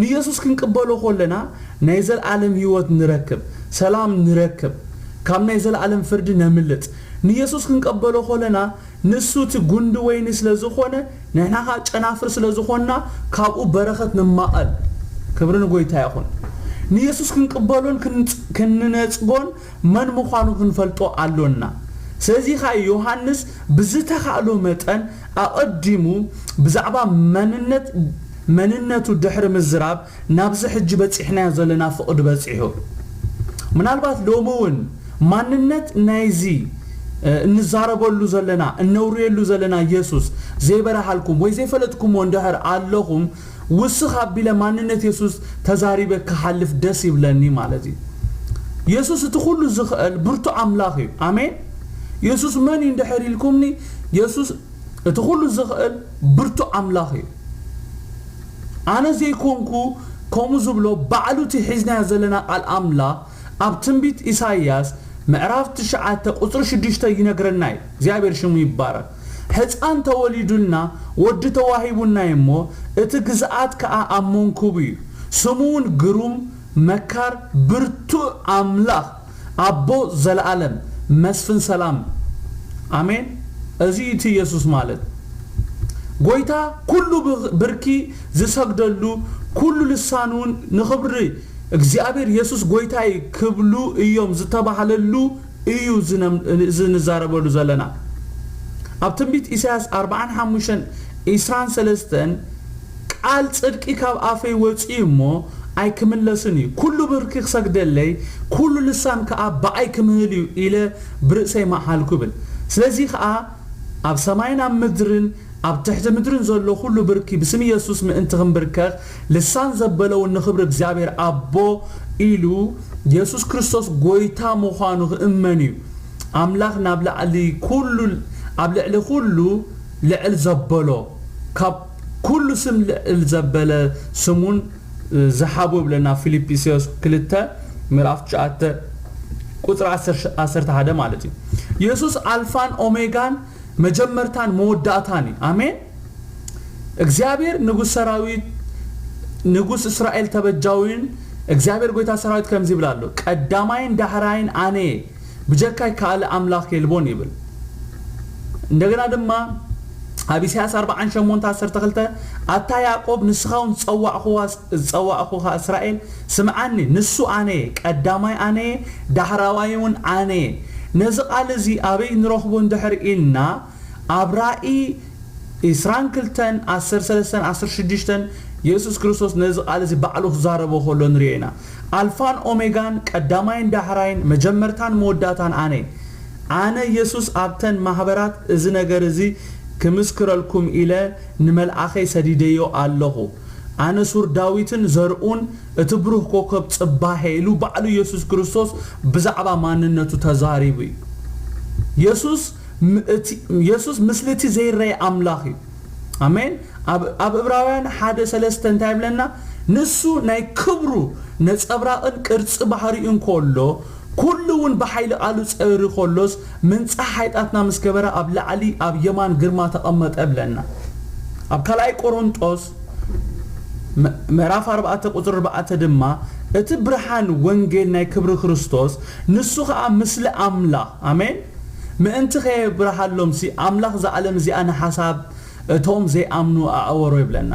ንየሱስ ክንቅበሎ ከለና ናይ ዘልኣለም ህይወት ንረክብ፣ ሰላም ንረክብ፣ ካብ ናይ ዘልኣለም ፍርዲ ነምልጥ። ንየሱስ ክንቀበሎ ከለና ንሱ እቲ ጉንዲ ወይኒ ስለ ዝኾነ፣ ንሕና ኸኣ ጨናፍር ስለ ዝኾንና፣ ካብኡ በረኸት ንማቐል። ክብሪ ንጎይታ ይኹን። ንየሱስ ክንቅበሎን ክንጽ-፣ ክንነጽጎን መን ምዃኑ ክንፈልጦ ኣሎና። ስለዚ ኸኣ ዮሃንስ ብዝተኻእሎ መጠን ኣቐዲሙ ብዛዕባ መንነት፣ መንነቱ ድሕሪ ምዝራብ ናብዚ ሕጂ በጺሕናዮ ዘለና ፍቕዲ በጺሑ። ምናልባት ሎሚ እውን ማንነት ናይዚ እንዛረበሉ ዘለና እነውርየሉ ዘለና ኢየሱስ ዘይበረሃልኩም ወይ ዘይፈለጥኩሞ እንድሕር ኣለኹም፣ ውስኽ ኣቢለ ማንነት የሱስ ተዛሪበ ክሓልፍ ደስ ይብለኒ ማለት እዩ። የሱስ እቲ ኩሉ ዝኽእል ብርቱ ኣምላኽ እዩ። ኣሜን። የሱስ መን እዩ እንድሕር ኢልኩምኒ፣ የሱስ እቲ ኩሉ ዝኽእል ብርቱ ኣምላኽ እዩ። ኣነ ዘይኮንኩ ከምኡ ዝብሎ ባዕሉ እቲ ሒዝናዮ ዘለና ቃል ኣምላኽ ኣብ ትንቢት ኢሳይያስ ምዕራፍ ትሽዓተ ቁጽሪ ሽዱሽተ ይነግረና እዩ። እግዚኣብሔር ሽሙ ይባረክ። ሕፃን ተወሊዱልና፣ ወዲ ተዋሂቡና እዩ እሞ፣ እቲ ግዝኣት ከኣ ኣብ መንኩቡ እዩ። ስሙ እውን ግሩም፣ መካር፣ ብርቱዕ ኣምላኽ፣ ኣቦ ዘለኣለም፣ መስፍን ሰላም። ኣሜን። እዚ እቲ ኢየሱስ ማለት ጎይታ ኩሉ ብርኪ ዝሰግደሉ፣ ኩሉ ልሳን እውን ንኽብሪ እግዚኣብሔር የሱስ ጎይታይ ክብሉ እዮም ዝተባህለሉ እዩ። እዚ ንዛረበሉ ዘለና ኣብ ትንቢት ኢሳያስ ኣርብዓን ሓሙሽተን ዒስራን ሰለስተን፣ ቃል ጽድቂ ካብ ኣፈይ ወጺኡ እሞ ኣይክምለስን እዩ፣ ኩሉ ብርኪ ክሰግደለይ፣ ኩሉ ልሳን ከኣ ብኣይ ክምህል እዩ ኢለ ብርእሰይ መሓልኩ ይብል። ስለዚ ከኣ ኣብ ሰማይን ኣብ ምድርን ኣብ ትሕቲ ምድርን ዘሎ ኩሉ ብርኪ ብስም ኢየሱስ ምእንቲ ክንብርከኽ፣ ልሳን ዘበለ እውን ንኽብሪ እግዚኣብሔር ኣቦ ኢሉ ኢየሱስ ክርስቶስ ጎይታ ምዃኑ ክእመን እዩ። ኣምላኽ ናብ ላዕሊ ኩሉ፣ ኣብ ልዕሊ ኩሉ ልዕል ዘበሎ፣ ካብ ኩሉ ስም ልዕል ዘበለ ስሙን ዝሓቦ ይብለና። ፊልጵስዮስ ክልተ ምዕራፍ ትሽዓተ ቁጽሪ ዓሰርተ ሓደ ማለት እዩ። ኢየሱስ ኣልፋን ኦሜጋን መጀመርታን መወዳእታን እዩ። ኣሜን። እግዚኣብሔር ንጉስ ሰራዊት፣ ንጉስ እስራኤል ተበጃዊን እግዚኣብሔር ጎይታ ሰራዊት ከምዚ ይብል ኣሎ፣ ቀዳማይን ዳሕራይን ኣነ እየ፣ ብጀካይ ካልእ ኣምላኽ የልቦን ይብል። እንደገና ድማ ኣብ ኢሳያስ ኣርብዓን ሸሞንተ ዓሰርተ ክልተ፣ ኣታ ያዕቆብ፣ ንስኻ እውን ዝጸዋዕኹዋ፣ ዝጸዋዕኹኻ እስራኤል፣ ስምዓኒ፣ ንሱ ኣነ እየ፣ ቀዳማይ ኣነ እየ፣ ዳሕራዋይ እውን ኣነ እየ። ነዚ ቃል እዚ ኣበይ ንረኽቦ እንድሕር ኢልና፣ ኣብ ራእይ ዒስራን ክልተን ዓሰርተ ሰለስተን ዓሰርተ ሽዱሽተን የሱስ ክርስቶስ ነዚ ቃል እዚ ባዕሉ ክዛረቦ ከሎ ንሪኦ ኢና። ኣልፋን ኦሜጋን፣ ቀዳማይን ዳሕራይን፣ መጀመርታን መወዳእታን ኣነ። ኣነ የሱስ ኣብተን ማህበራት እዚ ነገር እዚ ክምስክረልኩም ኢለ ንመልኣኸይ ሰዲደዮ ኣለኹ። ኣነ ሱር ዳዊትን ዘርኡን እቲ ብሩህ ኮከብ ጽባሄ ኢሉ ባዕሉ የሱስ ክርስቶስ ብዛዕባ ማንነቱ ተዛሪቡ እዩ። የሱስ ም-፣ እቲ፣ የሱስ ምስሊ እቲ ዘይረኣይ ኣምላኽ እዩ። ኣሜን። ኣብ፣ ኣብ ዕብራውያን ሓደ ሰለስተ እንታይ ይብለና? ንሱ ናይ ክብሩ ነጸብራቕን ቅርጺ ባህሪኡ እንከሎ፣ ኩሉ እውን ብሓይሊ ቃሉ ጸሪ ከሎስ፣ ምንጻሕ ሓይጣትና ምስ ገበረ ኣብ ላዕሊ ኣብ የማን ግርማ ተቐመጠ ብለና። ኣብ ካልኣይ ቆሮንጦስ ም-፣ ምዕራፍ ኣርባዕተ ቁጽሪ ኣርባዕተ ድማ፣ እቲ ብርሃን ወንጌል ናይ ክብሪ ክርስቶስ፣ ንሱ ኸኣ ምስሊ ኣምላኽ፣ ኣሜን፣ ምእንቲ ከየብርሃሎምሲ፣ ኣምላኽ እዛ ዓለም እዚኣ ንሓሳብ እቶም ዘይኣምኑ ኣዕወሮ ይብለና።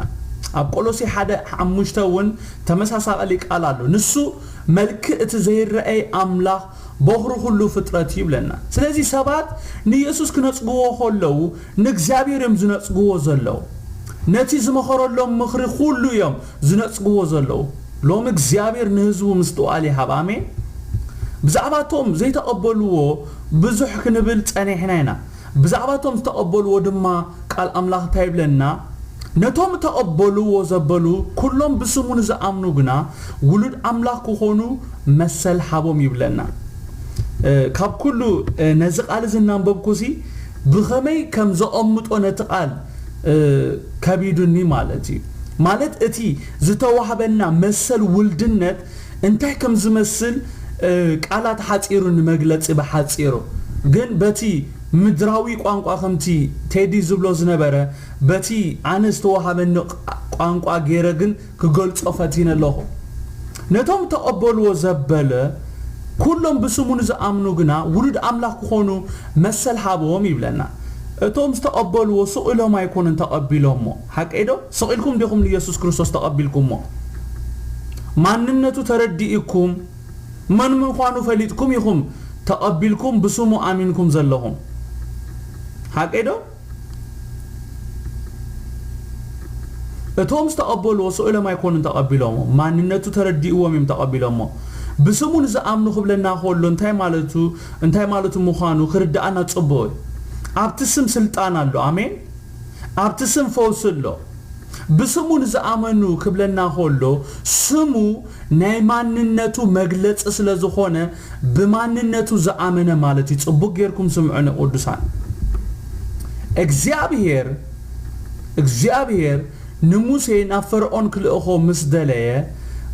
ኣብ ቆሎሴ ሓደ ሓሙሽተ እውን ተመሳሳሊ ቃል ኣሎ። ንሱ መልክዕ እቲ ዘይረኣይ ኣምላኽ፣ በኹሪ ኩሉ ፍጥረት እዩ ይብለና። ስለዚ ሰባት ንየሱስ ክነጽግዎ ከለዉ፣ ንእግዚኣብሔር እዮም ዝነጽግዎ ዘለዉ። ነቲ ዝመኸረሎም ምኽሪ ኩሉ እዮም ዝነጽግዎ ዘለዉ። ሎሚ እግዚኣብሔር ንህዝቡ ምስትውዓል ይሃብ። ኣሜን። ብዛዕባቶም ዘይተቐበልዎ ብዙሕ ክንብል ጸኒሕና ኢና። ብዛዕባቶም ዝተቐበልዎ ድማ ቃል ኣምላኽ እንታይ ይብለና? ነቶም ተቐበልዎ ዘበሉ ኩሎም ብስሙ ንዝኣምኑ ግና ውሉድ ኣምላኽ ክኾኑ መሰል ሃቦም ይብለና። እ፣ ካብ ኩሉ፣ እ፣ ነዚ ቃል እዚ እናንበብኩሲ ብኸመይ ከም ዘቐምጦ ነቲ ቃል፣ እ፣ ከቢዱኒ ማለት እዩ። ማለት እቲ ዝተዋህበና መሰል ውልድነት እንታይ ከም ዝመስል፣ እ፣ ቃላት ሓጺሩ ንመግለጺ ብሓጺሩ። ግን በቲ ምድራዊ ቋንቋ ከምቲ ቴዲ ዝብሎ ዝነበረ በቲ ኣነ ዝተዋሃበኒ ቋንቋ ገይረ ግን ክገልጾ ፈቲነ ኣለኹ። ነቶም ተቐበልዎ ዘበለ ኩሎም ብስሙ ንዝኣምኑ ግና ውሉድ ኣምላኽ ክኾኑ መሰል ሃብዎም ይብለና። እቶም ዝተቐበልዎ ስቕ ኢሎም ኣይኮኑን ተቐቢሎሞ። ሓቀይ ዶ? ስቕ ኢልኩም ዲኹም ንየሱስ ክርስቶስ ተቐቢልኩሞ? ማንነቱ ተረዲእኩም፣ መን ምዃኑ ፈሊጥኩም ኢኹም ተቐቢልኩም ብስሙ ኣሚንኩም ዘለኹም። ሓቀይ ዶ? እቶም ዝተቐበልዎ ስቕ ኢሎም ኣይኮኑን ተቐቢሎሞ፣ ማንነቱ ተረዲእዎም እዮም ተቐቢሎሞ። ብስሙ ንዝኣምኑ ክብለና ከሎ እንታይ ማለቱ እንታይ ማለቱ ምዃኑ ክርድኣና ጽቡቕ እዩ። ኣብቲ ስም ስልጣን ኣሎ። ኣሜን። ኣብቲ ስም ፈውሲ ኣሎ። ብስሙ ንዝኣመኑ ክብለና ከሎ ስሙ ናይ ማንነቱ መግለጺ ስለ ዝኾነ ብማንነቱ ዝኣመነ ማለት እዩ። ጽቡቕ ጌርኩም ስምዑኒ ቅዱሳን። እግዚኣብሔር እግዚኣብሔር ንሙሴ ናብ ፈርዖን ክልእኾ ምስ ደለየ፣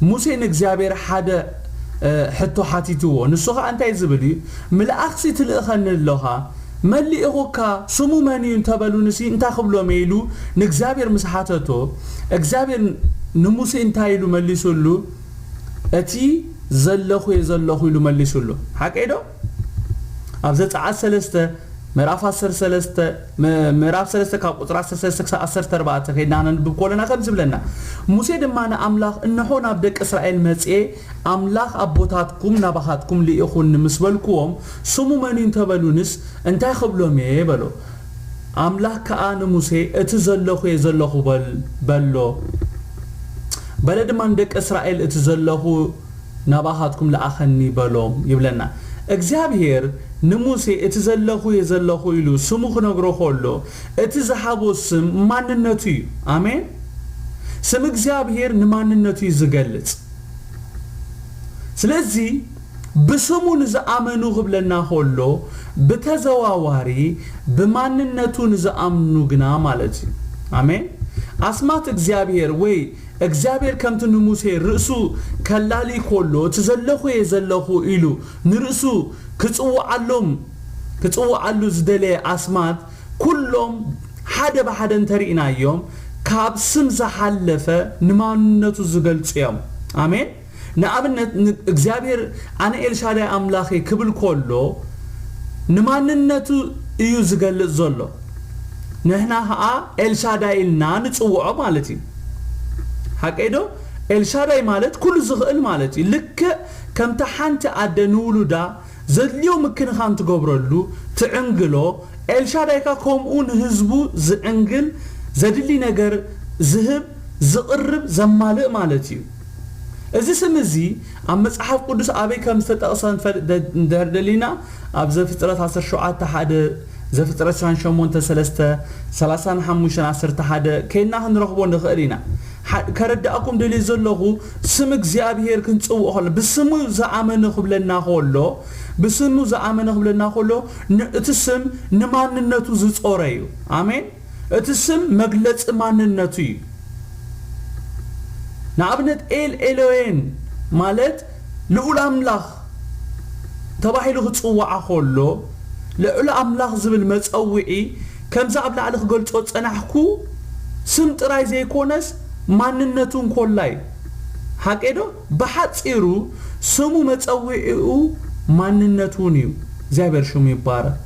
ሙሴ ንእግዚኣብሔር ሓደ ሕቶ ሓቲትዎ። ንሱ ኸዓ እንታይ ዝብል እዩ? ምልኣኽሲ ትልእኸኒ ኣለኻ፣ መን ልኢኹካ፣ ስሙ መን እዩ እንተበሉንሲ እንታይ ክብሎም እየ ኢሉ ንእግዚኣብሔር ምስ ሓተቶ፣ እግዚኣብሔር ንሙሴ እንታይ ኢሉ መሊሱሉ? እቲ ዘለኹ እየ ዘለኹ ኢሉ መሊሱሉ። ሓቀይ ዶ? ኣብ ዘጸኣት ሰለስተ ምዕራፍ ዓሰርተ ሰለስተ ምዕራፍ ሰለስተ ካብ ቁጽሪ ዓሰርተ ሰለስተ ክሳብ ዓሰርተ ኣርባዕተ ከይድና ነንብብ ከለና ከም ዝብለና፣ ሙሴ ድማ ንኣምላኽ፣ እንሆ ናብ ደቂ እስራኤል መጽኤ፣ ኣምላኽ ኣቦታትኩም ናባኻትኩም ልኢኹኒ ምስ በልክዎም፣ ስሙ መን እዩ እንተበሉንስ እንታይ ክብሎም እየ በሎ። ኣምላኽ ከኣ ንሙሴ፣ እቲ ዘለኹ እየ ዘለኹ በል በሎ። በለ ድማ ንደቂ እስራኤል፣ እቲ ዘለኹ ናባኻትኩም ለኣኸኒ በሎም ይብለና። እግዚኣብሔር ንሙሴ እቲ ዘለኹ እየ ዘለኹ ኢሉ ስሙ ክነግሮ ከሎ እቲ ዝሃቦ ስም ማንነቱ እዩ። ኣሜን። ስም እግዚኣብሔር ንማንነቱ እዩ ዝገልጽ። ስለዚ ብስሙ ንዝኣመኑ ክብለና ከሎ ብተዘዋዋሪ ብማንነቱ ንዝኣምኑ ግና ማለት እዩ። ኣሜን። ኣስማት እግዚኣብሔር ወይ እግዚኣብሔር ከምቲ ንሙሴ ርእሱ ከላሊ ከሎ እቲ ዘለኹ እየ ዘለኹ ኢሉ ንርእሱ ክጽውዓሎም ክጽውዓሉ ዝደለየ ኣስማት ኩሎም ሓደ ብሓደ እንተርኢናዮም ካብ ስም ዝሓለፈ ንማንነቱ ዝገልጹ እዮም። ኣሜን። ንኣብነት እግዚኣብሔር ኣነ ኤልሻዳይ ኣምላኽ እየ ክብል ከሎ ንማንነቱ እዩ ዝገልጽ ዘሎ። ንሕና ኸዓ ኤልሻዳይ ኢልና ንጽውዖ ማለት እዩ። ሓቀይ ዶ? ኤልሻዳይ ማለት ኩሉ ዝኽእል ማለት እዩ። ልክዕ ከምታ ሓንቲ ኣደ ንውሉዳ ዘድልዮ ምክንኻን ትገብረሉ፣ ትዕንግሎ፣ ኤልሻዳይ ከኣ ከምኡ ንህዝቡ ዝዕንግል፣ ዘድሊ ነገር ዝህብ፣ ዝቕርብ፣ ዘማልእ ማለት እዩ። እዚ ስም እዚ ኣብ መጽሓፍ ቅዱስ ኣበይ ከም ዝተጠቕሰ ንፈልጥ ደ-፣ እንድሕር ደሊና፣ ኣብ ዘፍጥረት ዓሰርተ ሸውዓተ ሓደ፣ ዘፍጥረት ዕስራን ሸሞንተን ሰለስተ፣ ሰላሳን ሓሙሽተን ዓሰርተ ሓደ ከይድና ክንረኽቦ ንኽእል ኢና። ሓ-፣ ከረዳእኩም ደልየ ዘለኹ፣ ስም እግዚኣብሔር ክንጽውዖ ከሎ፣ ብስሙ ዝኣመነ ክብለና ከሎ፣ ብስሙ ዝኣመነ ክብለና ከሎ፣ ን-፣ እቲ ስም ንማንነቱ ዝጾረ እዩ። ኣሜን። እቲ ስም መግለጺ ማንነቱ እዩ። ንኣብነት ኤል ኤሎሄን ማለት ልኡል ኣምላኽ ተባሂሉ ክጽዋዓ ከሎ፣ ልዑል ኣምላኽ ዝብል መጸውዒ ከምዚ ኣብ ላዕሊ ክገልጾ ዝጸናሕኩ ስም ጥራይ ዘይኮነስ ማንነቱ እንኮላይ። ሓቀይ ዶ? ብሓጺሩ ስሙ መጸውዒኡ ማንነቱ እውን እዩ። እግዚኣብሔር ሽሙ ይባረክ።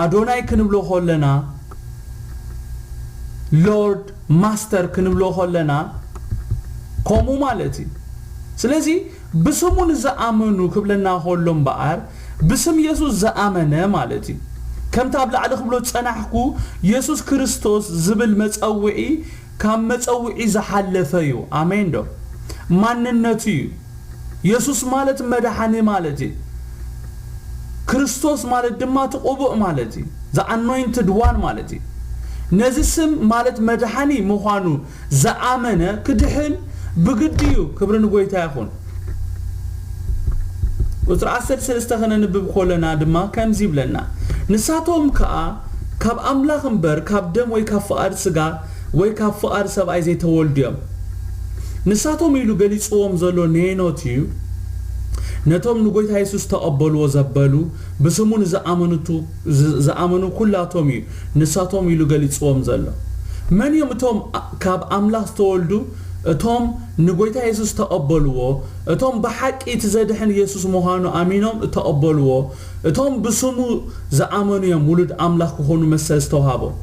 ኣዶናይ ክንብሎ ከለና፣ ሎርድ፣ ማስተር ክንብሎ ከለና ከምኡ ማለት እዩ። ስለዚ ብስሙ ንዝኣመኑ ክብለና ከሎ እምበኣር ብስም የሱስ ዝኣመነ ማለት እዩ። ከምቲ ኣብ ላዕሊ ክብሎ ዝጸናሕኩ የሱስ ክርስቶስ ዝብል መጸውዒ ካብ መጸውዒ ዝሓለፈ እዩ። ኣሜን ዶ? ማንነቱ እዩ። የሱስ ማለት መድሓኒ ማለት እዩ። ክርስቶስ ማለት ድማ እቲ ቅቡእ ማለት እዩ። The anointed one ማለት እዩ። ነዚ ስም ማለት መድሓኒ ምዃኑ ዝኣመነ ክድሕን ብግዲ እዩ። ክብሪ ንጎይታ ይኹን። ቁጽሪ ዓሰርተ ሰለስተ ከነንብብ ከለና ድማ ከምዚ ይብለና፣ ንሳቶም ከኣ ካብ ኣምላኽ እምበር ካብ ደም ወይ ካብ ፍቓድ ስጋ ወይ ካብ ፍቓድ ሰብኣይ ዘይተወልዱ እዮም። ንሳቶም ኢሉ ገሊጽዎም ዘሎ ኔኖት እዩ። ነቶም ንጎይታ የሱስ ተቐበልዎ ዘበሉ ብስሙ ንዝኣመኑቱ-፣ ዝ-፣ ዝኣመኑ ኩላቶም እዩ ንሳቶም ኢሉ ገሊጽዎም ዘሎ። መን እዮም እቶም ኣ-፣ ካብ ኣምላኽ ዝተወልዱ? እቶም ንጎይታ የሱስ ተቐበልዎ፣ እቶም ብሓቂ እቲ ዘድሕን የሱስ ምዃኑ ኣሚኖም እተቐበልዎ፣ እቶም ብስሙ ዝኣመኑ እዮም ውሉድ ኣምላኽ ክኾኑ መሰል ዝተውሃቦም።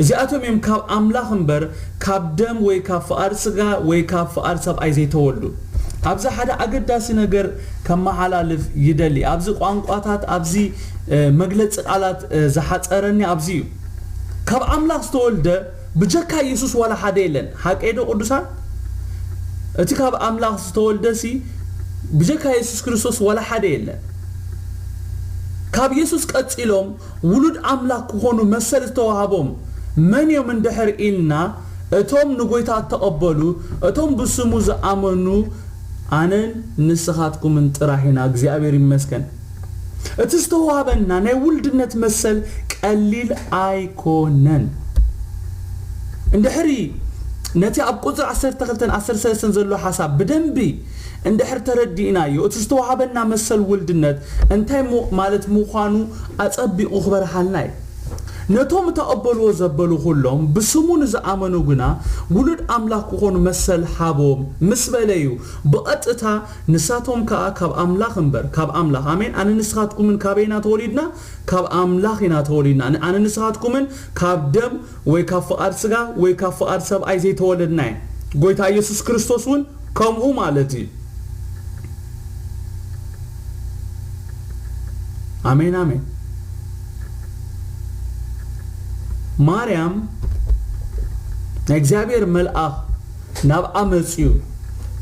እዚኣቶም እዮም ካብ ኣምላኽ እምበር ካብ ደም ወይ ካብ ፍቓድ ስጋ ወይ ካብ ፍቓድ ሰብኣይ ዘይተወልዱ። ኣብዚ ሓደ ኣገዳሲ ነገር ከመሓላልፍ ይደሊ። ኣብዚ ቋንቋታት፣ ኣብዚ፣ እ፣ መግለጺ ቃላት፣ እ፣ ዝሓጸረኒ ኣብዚ እዩ። ካብ ኣምላኽ ዝተወልደ ብጀካ ኢየሱስ ዋላ ሓደ የለን። ሓቀይ ዶ ቅዱሳን? እቲ ካብ ኣምላኽ ዝተወልደሲ ብጀካ ኢየሱስ ክርስቶስ ዋላ ሓደ የለን። ካብ ኢየሱስ ቀጺሎም ውሉድ ኣምላኽ ክኾኑ መሰል ዝተዋህቦም መን እዮም እንድሕር ኢልና፣ እቶም ንጎይታ እተቐበሉ፣ እቶም ብስሙ ዝኣመኑ፣ ኣነን ንስኻትኩምን ጥራሕ ኢና። እግዚኣብሔር ይመስገን። እቲ ዝተዋህበና ናይ ውልድነት መሰል ቀሊል ኣይኮነን። እንድሕሪ ነቲ ኣብ ቁጽሪ ዓሰርተ ክልተን ዓሰርተ ሰለስተን ዘሎ ሓሳብ ብደንቢ እንድሕር ተረዲእናዮ፣ እቲ ዝተዋህበና መሰል ውልድነት እንታይ ሙ-፣ ማለት ምዃኑ ኣጸቢቑ ክበርሃልና እዩ። ነቶም እተቐበልዎ ዘበሉ ኩሎም ብስሙ ንዝኣመኑ ግና ውሉድ ኣምላኽ ክኾኑ መሰል ሃቦም ምስ በለ እዩ። ብቐጥታ ንሳቶም ከኣ ካብ ኣምላኽ እምበር ካብ ኣምላኽ። ኣሜን። ኣነ ንስኻትኩምን ካበይ ኢና ተወሊድና? ካብ ኣምላኽ ኢና ተወሊድና። ኣነ ንስኻትኩምን ካብ ደም ወይ ካብ ፍቓድ ስጋ ወይ ካብ ፍቓድ ሰብኣይ ዘይተወለድና እየ። ጎይታ ኢየሱስ ክርስቶስ እውን ከምኡ ማለት እዩ። ኣሜን፣ ኣሜን። ማርያም ናይ እግዚኣብሔር መልኣኽ ናብኣ መጺኡ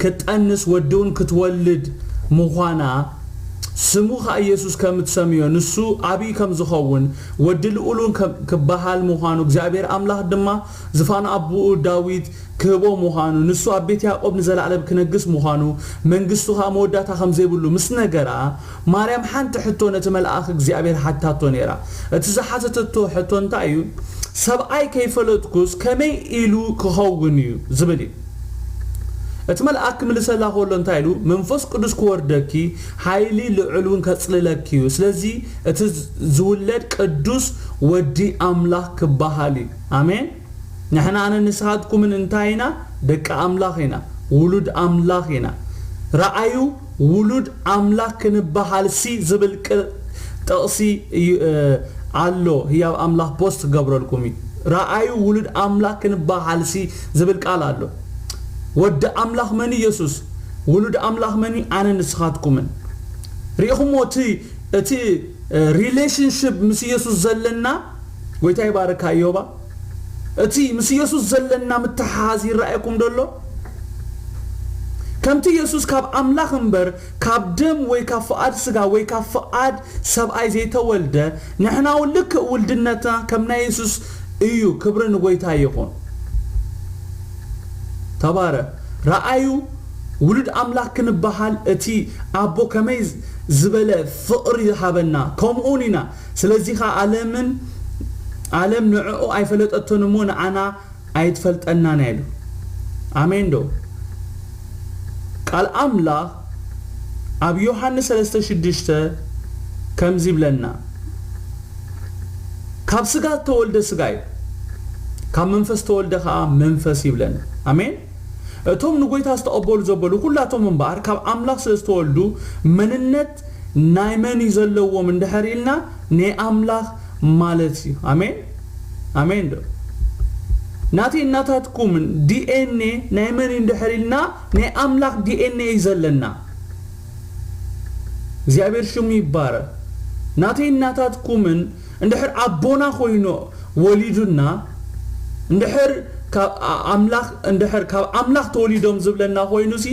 ክትጠንስ ወዲ እውን ክትወልድ ምዃና፣ ስሙ ኸኣ ኢየሱስ ከም እትሰምዮ፣ ንሱ ዓብዪ ከም ዝኸውን፣ ወዲ ልኡል እውን ከም ክበሃል ምዃኑ፣ እግዚኣብሔር ኣምላኽ ድማ ዝፋን ኣቦኡ ዳዊት ክህቦ ምዃኑ፣ ንሱ ኣብ ቤት ያዕቆብ ንዘለኣለም ክነግስ ምዃኑ፣ መንግስቱ ኸኣ መወዳእታ ከም ዘይብሉ ምስ ነገራ፣ ማርያም ሓንቲ ሕቶ ነቲ መልኣኽ እግዚኣብሔር ሓትታቶ ነይራ። እቲ ዝሓተተቶ ሕቶ እንታይ እዩ? "ሰብኣይ ከይፈለጥኩስ ከመይ ኢሉ ክኸውን እዩ?" ዝብል እዩ። እቲ መልኣኽ ክምልሰላ ከሎ እንታይ ኢሉ? "መንፈስ ቅዱስ ክወርደኪ፣ ሓይሊ ልዑል እውን ከጽልለኪ እዩ። ስለዚ እቲ ዝውለድ ቅዱስ ወዲ ኣምላኽ ክበሃል እዩ።" ኣሜን። ንሕና ኣነ ንስኻትኩምን እንታይ ኢና? ደቂ ኣምላኽ ኢና፣ ውሉድ ኣምላኽ ኢና። ረኣዩ፣ ውሉድ ኣምላኽ ክንበሃልሲ ዝብል ቅ-፣ ጥቕሲ እዩ፣ እ፣ ኣሎ። ህያብ ኣምላኽ ፖስት ክገብረልኩም እዩ። ረኣዩ፣ ውሉድ ኣምላኽ ክንበሃልሲ ዝብል ቃል ኣሎ። ወዲ ኣምላኽ መን እዩ? ኢየሱስ። ውሉድ ኣምላኽ መን እዩ? ኣነ ንስኻትኩምን። ርኢኹሞ እቲ፣ እቲ፣ እ፣ ሪሌሽንሽፕ ምስ ኢየሱስ ዘለና? ጎይታ ይባርካ እዮባ። እቲ ምስ ኢየሱስ ዘለና ምትሓሓዝ ይረኣየኩም ዶ ኣሎ? ከምቲ ኢየሱስ ካብ ኣምላኽ እምበር ካብ ደም ወይ ካብ ፍቓድ ስጋ ወይ ካብ ፍቓድ ሰብኣይ ዘይተወልደ፣ ንሕና እውን ልክእ ውልድነትና ከም ናይ ኢየሱስ እዩ። ክብሪ ንጎይታ ይኹን። ተባረ። ረኣዩ፣ ውሉድ ኣምላኽ ክንበሃል እቲ ኣቦ ከመይ ዝበለ ፍቕሪ ዝሃበና፣ ከምኡውን ኢና። ስለዚ ኸኣ ዓለምን፣ ዓለም ንዕኡ ኣይፈለጠቶን እሞ ንዓና ኣይትፈልጠናን ኢሉ። ኣሜን ዶ? ቃል ኣምላኽ ኣብ ዮሃንስ ሰለስተ ሽዱሽተ ከምዚ ይብለና፣ "ካብ ስጋ እተወልደ ስጋ እዩ፣ ካብ መንፈስ እተወልደ ኸኣ መንፈስ" ይብለና። ኣሜን። እቶም ንጎይታ ዝተቐበሉ ዘበሉ ኩላቶም እምበኣር ካብ ኣምላኽ ስለ ዝተወልዱ መንነት ናይ መን እዩ ዘለዎም እንድሕር ኢልና፣ ናይ ኣምላኽ ማለት እዩ። ኣሜን፣ ኣሜን ዶ? ናተይ እናታትኩምን ዲ ኤን ኤ ናይ መን እዩ እንድሕር ኢልና፣ ናይ ኣምላኽ ዲ ኤን ኤ እዩ ዘለና። እግዚኣብሔር ሽሙ ይባረክ። ናተይ እናታትኩምን እንድሕር ኣቦና ኮይኑ ወሊዱና፣ እንድሕር ካብ ኣ-፣ ኣምላኽ፣ እንድሕር ካብ ኣምላኽ ተወሊዶም ዝብለና ኮይኑሲ፣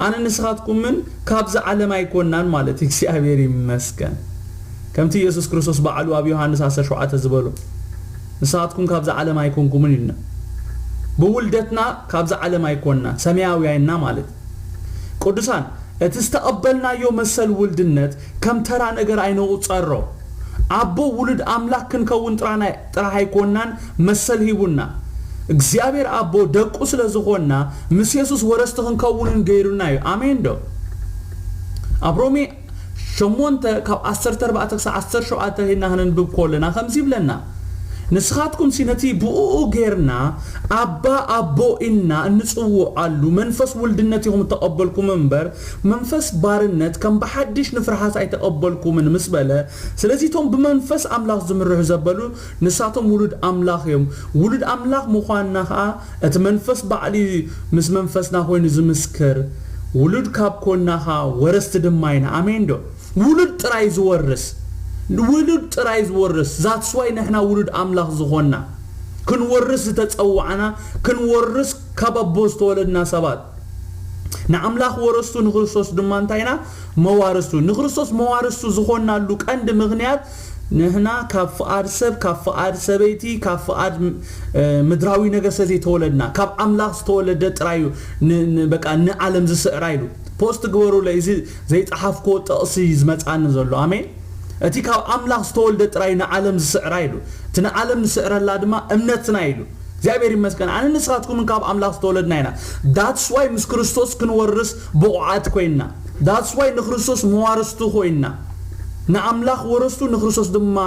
ኣነ ንስኻትኩምን ካብዚ ዓለም ኣይኮናን ማለት እዩ። እግዚኣብሔር ይመስገን። ከምቲ ኢየሱስ ክርስቶስ ባዕሉ ኣብ ዮሃንስ ዓሰርተ ሸውዓተ ዝበሎ፣ "ንስኻትኩም ካብዚ ዓለም ኣይኮንኩምን" ኢልና። ብውልደትና ካብዚ ዓለም ኣይኮንና፣ ሰማያውያን ኢና ማለት። ቅዱሳን፣ እቲ ዝተቐበልናዮ መሰል ውልድነት ከም ተራ ነገር ኣይንቑጸሮ። ኣቦ ውሉድ ኣምላኽ ክንከውን ጥራና-፣ ጥራሕ ኣይኮንናን መሰል ሂቡና። እግዚኣብሔር ኣቦ ደቁ ስለ ዝኾንና፣ ምስ የሱስ ወረስቲ ክንከውንን ገይሩና እዩ። ኣሜን ዶ? ኣብ ሮሜ ሸሞንተ ካብ ዓሰርተ ኣርባዕተ ክሳብ ዓሰርተ ሸውዓተ ሄድና ክነንብብ ከለና ከምዚ ይብለና፣ "ንስኻትኩምሲ ነቲ ብእኡ ጌርና ኣባ ኣቦ ኢልና እንጽውዓሉ መንፈስ ውልድነት ኢኹም እተቐበልኩም እምበር፣ መንፈስ ባርነት ከም ብሓድሽ ንፍርሃት ኣይተቐበልኩምን" ምስ በለ፣ ስለዚ እቶም ብመንፈስ ኣምላኽ ዝምርሑ ዘበሉ ንሳቶም ውሉድ ኣምላኽ እዮም። ውሉድ ኣምላኽ ምዃንና ኸኣ እቲ መንፈስ ባዕሉ እዩ ምስ መንፈስና ኮይኑ ዝምስክር። ውሉድ ካብ ኮንና ኸኣ ወረስቲ ድማ ኢና። ኣሜን ዶ? ውሉድ ጥራይ ዝወርስ፣ ውሉድ ጥራይ ዝወርስ። That's why ንሕና ውሉድ ኣምላኽ ዝኾንና። ክንወርስ ዝተጸዋዕና፣ ክንወርስ ካብ ኣቦ ዝተወለድና ሰባት፣ ንኣምላኽ ወረስቱ፣ ንክርስቶስ ድማ እንታይ ኢና? መዋርስቱ። ንክርስቶስ መዋርስቱ ዝኾንናሉ ቀንዲ ምኽንያት፣ ንሕና ካብ ፍቓድ ሰብ፣ ካብ ፍቓድ ሰበይቲ፣ ካብ ፍቓድ፣ እ፣ ምድራዊ ነገር ስለ ዘይተወለድና፣ ካብ ኣምላኽ ዝተወለደ ጥራይ እዩ ን-፣ ን-፣ በቃ ንዓለም ዝስዕራ ኢሉ። ፖስት ግበሩለይ፣ እዚ ዘይጸሓፍክዎ ጥቕሲ እዩ ዝመጽኣኒ ዘሎ። ኣሜን። እቲ ካብ ኣምላኽ ዝተወልደ ጥራይ ንዓለም ዝስዕራ ኢሉ። እቲ ንዓለም ንስዕረላ ድማ እምነትና ኢሉ። እግዚኣብሔር ይመስገን። ኣነ ንስኻትኩምን ካብ ኣምላኽ ዝተወለድና ኢና። That's why ምስ ክርስቶስ ክንወርስ ብቑዓት ኮይንና። That's why ንክርስቶስ መዋርስቱ ኮይንና። ንኣምላኽ ወረስቱ፣ ንክርስቶስ ድማ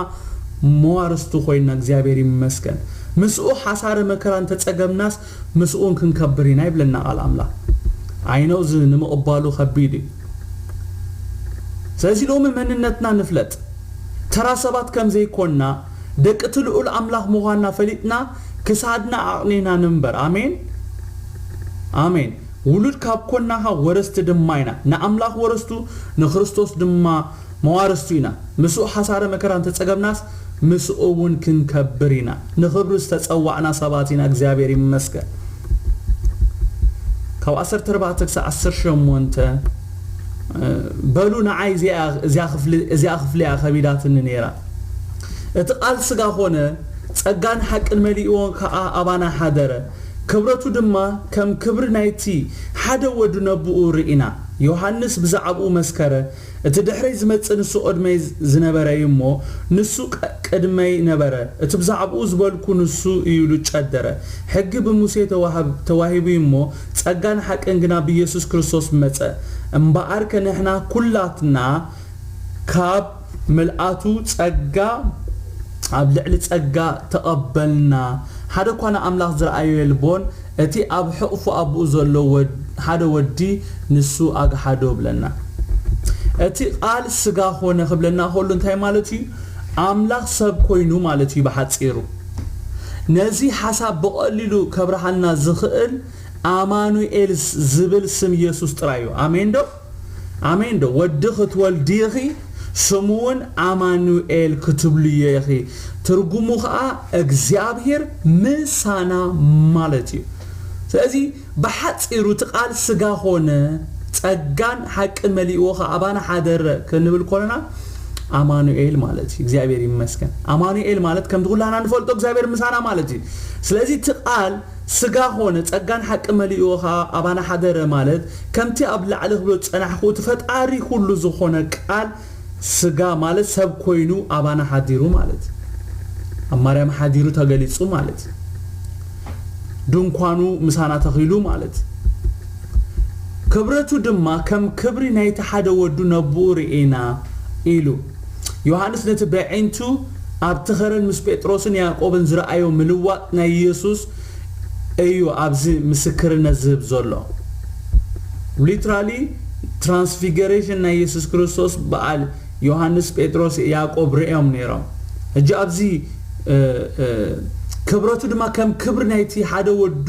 መዋርስቱ ኮይንና። እግዚኣብሔር ይመስገን። ምስኡ ሓሳረ መከራ እንተጸገምናስ ምስኡን ክንከብር ኢና ይብለና ቃል ኣምላኽ። I know እዚ ንምቕባሉ ከቢድ እዩ። ስለዚ ሎሚ መንነትና ንፍለጥ። ተራ ሰባት ከም ዘይኮንና፣ ደቂ እቲ ልዑል ኣምላኽ ምዃንና ፈሊጥና፣ ክሳድና ኣቕኒና ንንበር። ኣሜን። ኣሜን። ውሉድ ካብ ኮንናኻ ወረስቲ ድማ ኢና። ንኣምላኽ ወረስቱ፣ ንክርስቶስ ድማ መዋርስቱ ኢና። ምስኡ ሓሳረ መከራ እንተጸገምናስ፣ ምስኡ እውን ክንከብር ኢና። ንኽብሪ ዝተጸዋዕና ሰባት ኢና። እግዚኣብሔር ይመስገን። ካብ ዓሰርተ ኣርባዕተ ክሳብ ዓሰርተ ሸሞንተ፣ እ፣ በሉ ንዓይ እዚኣ፣ እዚኣ ክፍሊ፣ እዚኣ ክፍሊ እያ ከቢዳትኒ ነይራ። እቲ ቃል ስጋ ኾነ፣ ጸጋን ሓቅን መሊእዎ ከኣ ኣባና ሓደረ። ክብረቱ ድማ ከም ክብሪ ናይቲ ሓደ ወዱ ነብኡ ርኢና። ዮሃንስ ብዛዕባኡ መስከረ፣ እቲ ድሕረይ ዝመጽእ ንሱ ቅድመይ ዝነበረ እዩ እሞ፣ ንሱ ቀ-፣ ቅድመይ ነበረ። እቲ ብዛዕባኡ ዝበልኩ ንሱ እዩ ኢሉ ጨደረ። ሕጊ ብሙሴ ተዋህብ-፣ ተዋሂቡ እዩ እሞ፣ ጸጋን ሓቅን ግና ብኢየሱስ ክርስቶስ መጸ። እምበኣርከ ንሕና ኩላትና ካብ ምልኣቱ ጸጋ ኣብ ልዕሊ ጸጋ ተቐበልና። ሓደ እኳ ንኣምላኽ ዝረኣዮ የልቦን፣ እቲ ኣብ ሕቕፉ ኣቦኡ ዘሎ ወድ-፣ ሓደ ወዲ ንሱ ኣግሓዶ ብለና። እቲ ቃል ስጋ ኾነ ክብለና ከሎ እንታይ ማለት እዩ? ኣምላኽ ሰብ ኮይኑ ማለት እዩ ብሓጺሩ። ነዚ ሓሳብ ብቐሊሉ ከብርሃልና ዝኽእል ኣማኑኤል ዝብል ስም ኢየሱስ ጥራይ እዩ። ኣሜን ዶ? ኣሜን ዶ? ወዲ ክትወልዲ ኢኺ፣ ስሙ እውን ኣማኑኤል ክትብልዮ ኢኺ። ትርጉሙ ኸኣ እግዚኣብሔር ምሳና ማለት እዩ። ስለዚ ብሓጺሩ እቲ ቃል ስጋ ኾነ፣ ጸጋን ሓቅን መሊእዎ ኸኣ ኣባና ሓደረ ክንብል ከለና ኣማኑኤል ማለት እዩ። እግዚኣብሔር ይመስገን። ኣማኑኤል ማለት ከምቲ ኩላና ንፈልጦ እግዚኣብሔር ምሳና ማለት እዩ። ስለዚ እቲ ቃል ስጋ ኾነ፣ ጸጋን ሓቂ መሊእዎ ኸኣ ኣባና ሓደረ ማለት፣ ከምቲ ኣብ ላዕሊ ክብሎ ዝጸናሕኩ፣ እቲ ፈጣሪ ኩሉ ዝኾነ ቃል ስጋ ማለት ሰብ ኮይኑ ኣባና ሓዲሩ ማለት እዩ። ኣብ ማርያም ሓዲሩ ተገሊጹ ማለት እዩ። ድንኳኑ ምሳና ተኺሉ ማለት እዩ። ክብረቱ ድማ ከም ክብሪ ናይቲ ሓደ ወዱ ነብኡ ርኢና ኢሉ። ዮሃንስ ነቲ በዒንቱ ኣብቲ ኸረን ምስ ጴጥሮስን ያዕቆብን ዝረኣዮ ምልዋጥ ናይ ኢየሱስ እዩ ኣብዚ ምስክርነት ዝህብ ዘሎ። ሊትራሊ ትራንስፊገሬሽን ናይ ኢየሱስ ክርስቶስ በዓል ዮሃንስ፣ ጴጥሮስ፣ ያዕቆብ ርእዮም ነይሮም። ሕጂ ኣብዚ፣ እ፣ እ፣ ክብረቱ ድማ ከም ክብሪ ናይቲ ሓደ ወዱ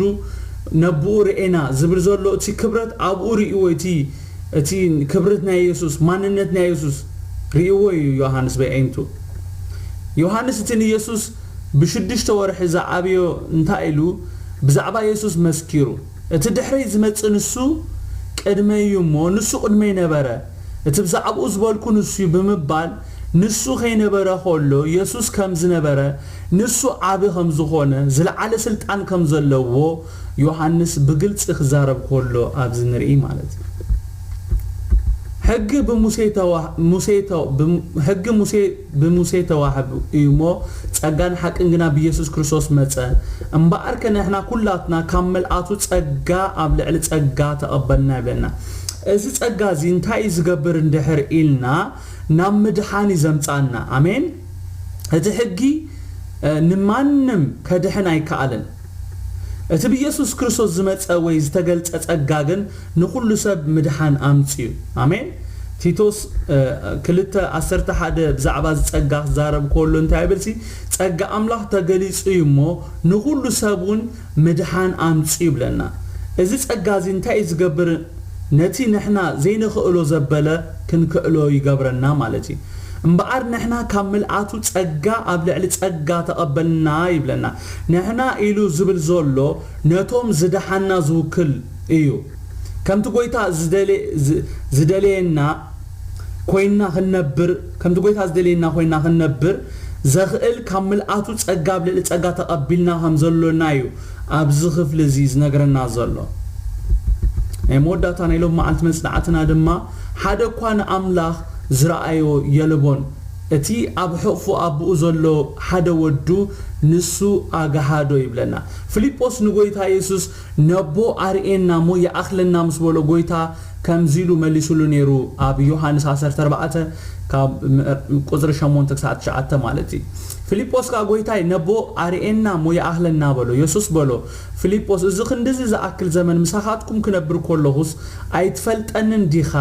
ነብኡ ርኤና ዝብል ዘሎ፣ እቲ ክብረት ኣብኡ ርእይዎ፣ እቲ፣ እቲ ክብረት ናይ የሱስ፣ ማንነት ናይ የሱስ ርእይዎ እዩ ዮሃንስ በዒንቱ። ዮሃንስ እቲ ንየሱስ ብሽዱሽተ ወርሒ ዝዓብዮ እንታይ ኢሉ ብዛዕባ የሱስ መስኪሩ? "እቲ ድሕረይ ዝመጽእ ንሱ ቅድመይ እዩ እሞ፣ ንሱ ቅድመይ ነበረ። እቲ ብዛዕባኡ ዝበልኩ ንሱ እዩ" ብምባል፣ ንሱ ከይነበረ ከሎ የሱስ ከም ዝነበረ፣ ንሱ ዓቢ ከም ዝኾነ፣ ዝለዓለ ስልጣን ከም ዘለዎ ዮሃንስ ብግልጺ ክዛረብ ከሎ ኣብዚ ንርኢ ማለት እዩ። ሕጊ ብሙሴ ተዋ-፣ ሙሴ ተ-፣ ብም-፣ ሕጊ ሙሴ ብሙሴ ተዋህቡ እዩ እሞ፣ ጸጋን ሓቅን ግና ብኢየሱስ ክርስቶስ መጸ። እምበኣርከ ንሕና ኩላትና ካብ ምልኣቱ ጸጋ ኣብ ልዕሊ ጸጋ ተቐበልና ይብለና። እዚ ጸጋ እዚ እንታይ እዩ ዝገብር እንድሕር ኢልና፣ ናብ ምድሓን እዩ ዘምጻና። ኣሜን። እቲ ሕጊ፣ እ፣ ንማንም ከድሕን ኣይከኣልን። እቲ ብኢየሱስ ክርስቶስ ዝመጸ ወይ ዝተገልጸ ጸጋ ግን ንኹሉ ሰብ ምድሓን ኣምጺኡ። ኣሜን። ቲቶስ፣ እ፣ ክልተ ዓሰርተ ሓደ ብዛዕባ እዚ ጸጋ ክዛረብ ከሎ እንታይ ይብልሲ? "ጸጋ ኣምላኽ ተገሊጹ እዩ እሞ ንኹሉ ሰብ እውን ምድሓን ኣምጺኡ" ይብለና። እዚ ጸጋ እዚ እንታይ እዩ ዝገብር? ነቲ ንሕና ዘይንኽእሎ ዘበለ ክንክእሎ ይገብረና ማለት እዩ። እምበኣር ንሕና ካብ ምልኣቱ ጸጋ ኣብ ልዕሊ ጸጋ ተቐበልና ይብለና። ንሕና ኢሉ ዝብል ዘሎ ነቶም ዝደሓና ዝውክል እዩ። ከምቲ ጎይታ ዝደለ-፣ ዝ-፣ ዝደለየና ኮይና ክንነብር፣ ከምቲ ጎይታ ዝደለየና ኮይና ክንነብር ዘኽእል ካብ ምልኣቱ ጸጋ ኣብ ልዕሊ ጸጋ ተቐቢልና ከም ዘሎና እዩ ኣብዚ ክፍሊ እዚ ዝነግረና ዘሎ። ናይ መወዳእታ ናይ ሎም መዓልቲ መጽናዕትና ድማ ሓደ እኳ ንኣምላኽ ዝረኣዮ የልቦን፣ እቲ ኣብ ሕቕፉ ኣቦኡ ዘሎ ሓደ ወዱ ንሱ ኣግሃዶ ይብለና። ፊልጶስ ንጎይታ የሱስ ነቦ ኣርእየና እሞ ይኣኽለና ምስ በሎ ጎይታ ከምዚ ኢሉ መሊሱሉ ነይሩ ኣብ ዮሃንስ ዓሰርተ ኣርባዕተ ካብ ምዕር-፣ ቁጽሪ ሸሞንተ ክሳዕ ትሽዓተ ማለት እዩ። ፊልጶስ ከኣ ጎይታይ ነቦ ኣርእየና እሞ ይኣኽለና በሎ። የሱስ በሎ፣ ፊልጶስ እዚ ክንድዚ ዝኣክል ዘመን ምሳኻትኩም ክነብር ከለኹስ ኣይትፈልጠንን ዲኻ?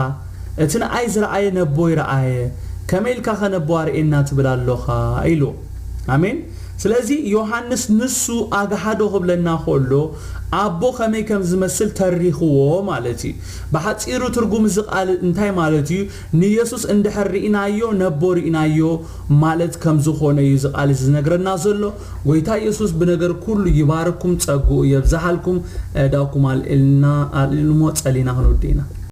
እቲ ንኣይ ዝረኣየ ነቦይ ረኣየ፣ ከመይ ኢልካ ከ ነቦ ኣርእየና ትብል ኣሎኻ? ኢሉ። ኣሜን። ስለዚ ዮሃንስ ንሱ ኣግሃዶ ክብለና ከሎ ኣቦ ከመይ ከም ዝመስል ተሪኽዎ ማለት እዩ። ብሓጺሩ ትርጉም እዚ ቃል እንታይ ማለት እዩ? ንየሱስ እንድሕር ርኢናዮ ነቦ ርኢናዮ ማለት ከም ዝኾነ እዩ እዚ ቃል እዚ ዝነግረና ዘሎ። ጎይታ የሱስ ብነገር ኩሉ ይባርኩም፣ ጸግኡ የብዝሓልኩም። ኣእዳውኩም ኣልዒልና፣ ኣልዒልሞ ጸሊና ክንውዲ ኢና።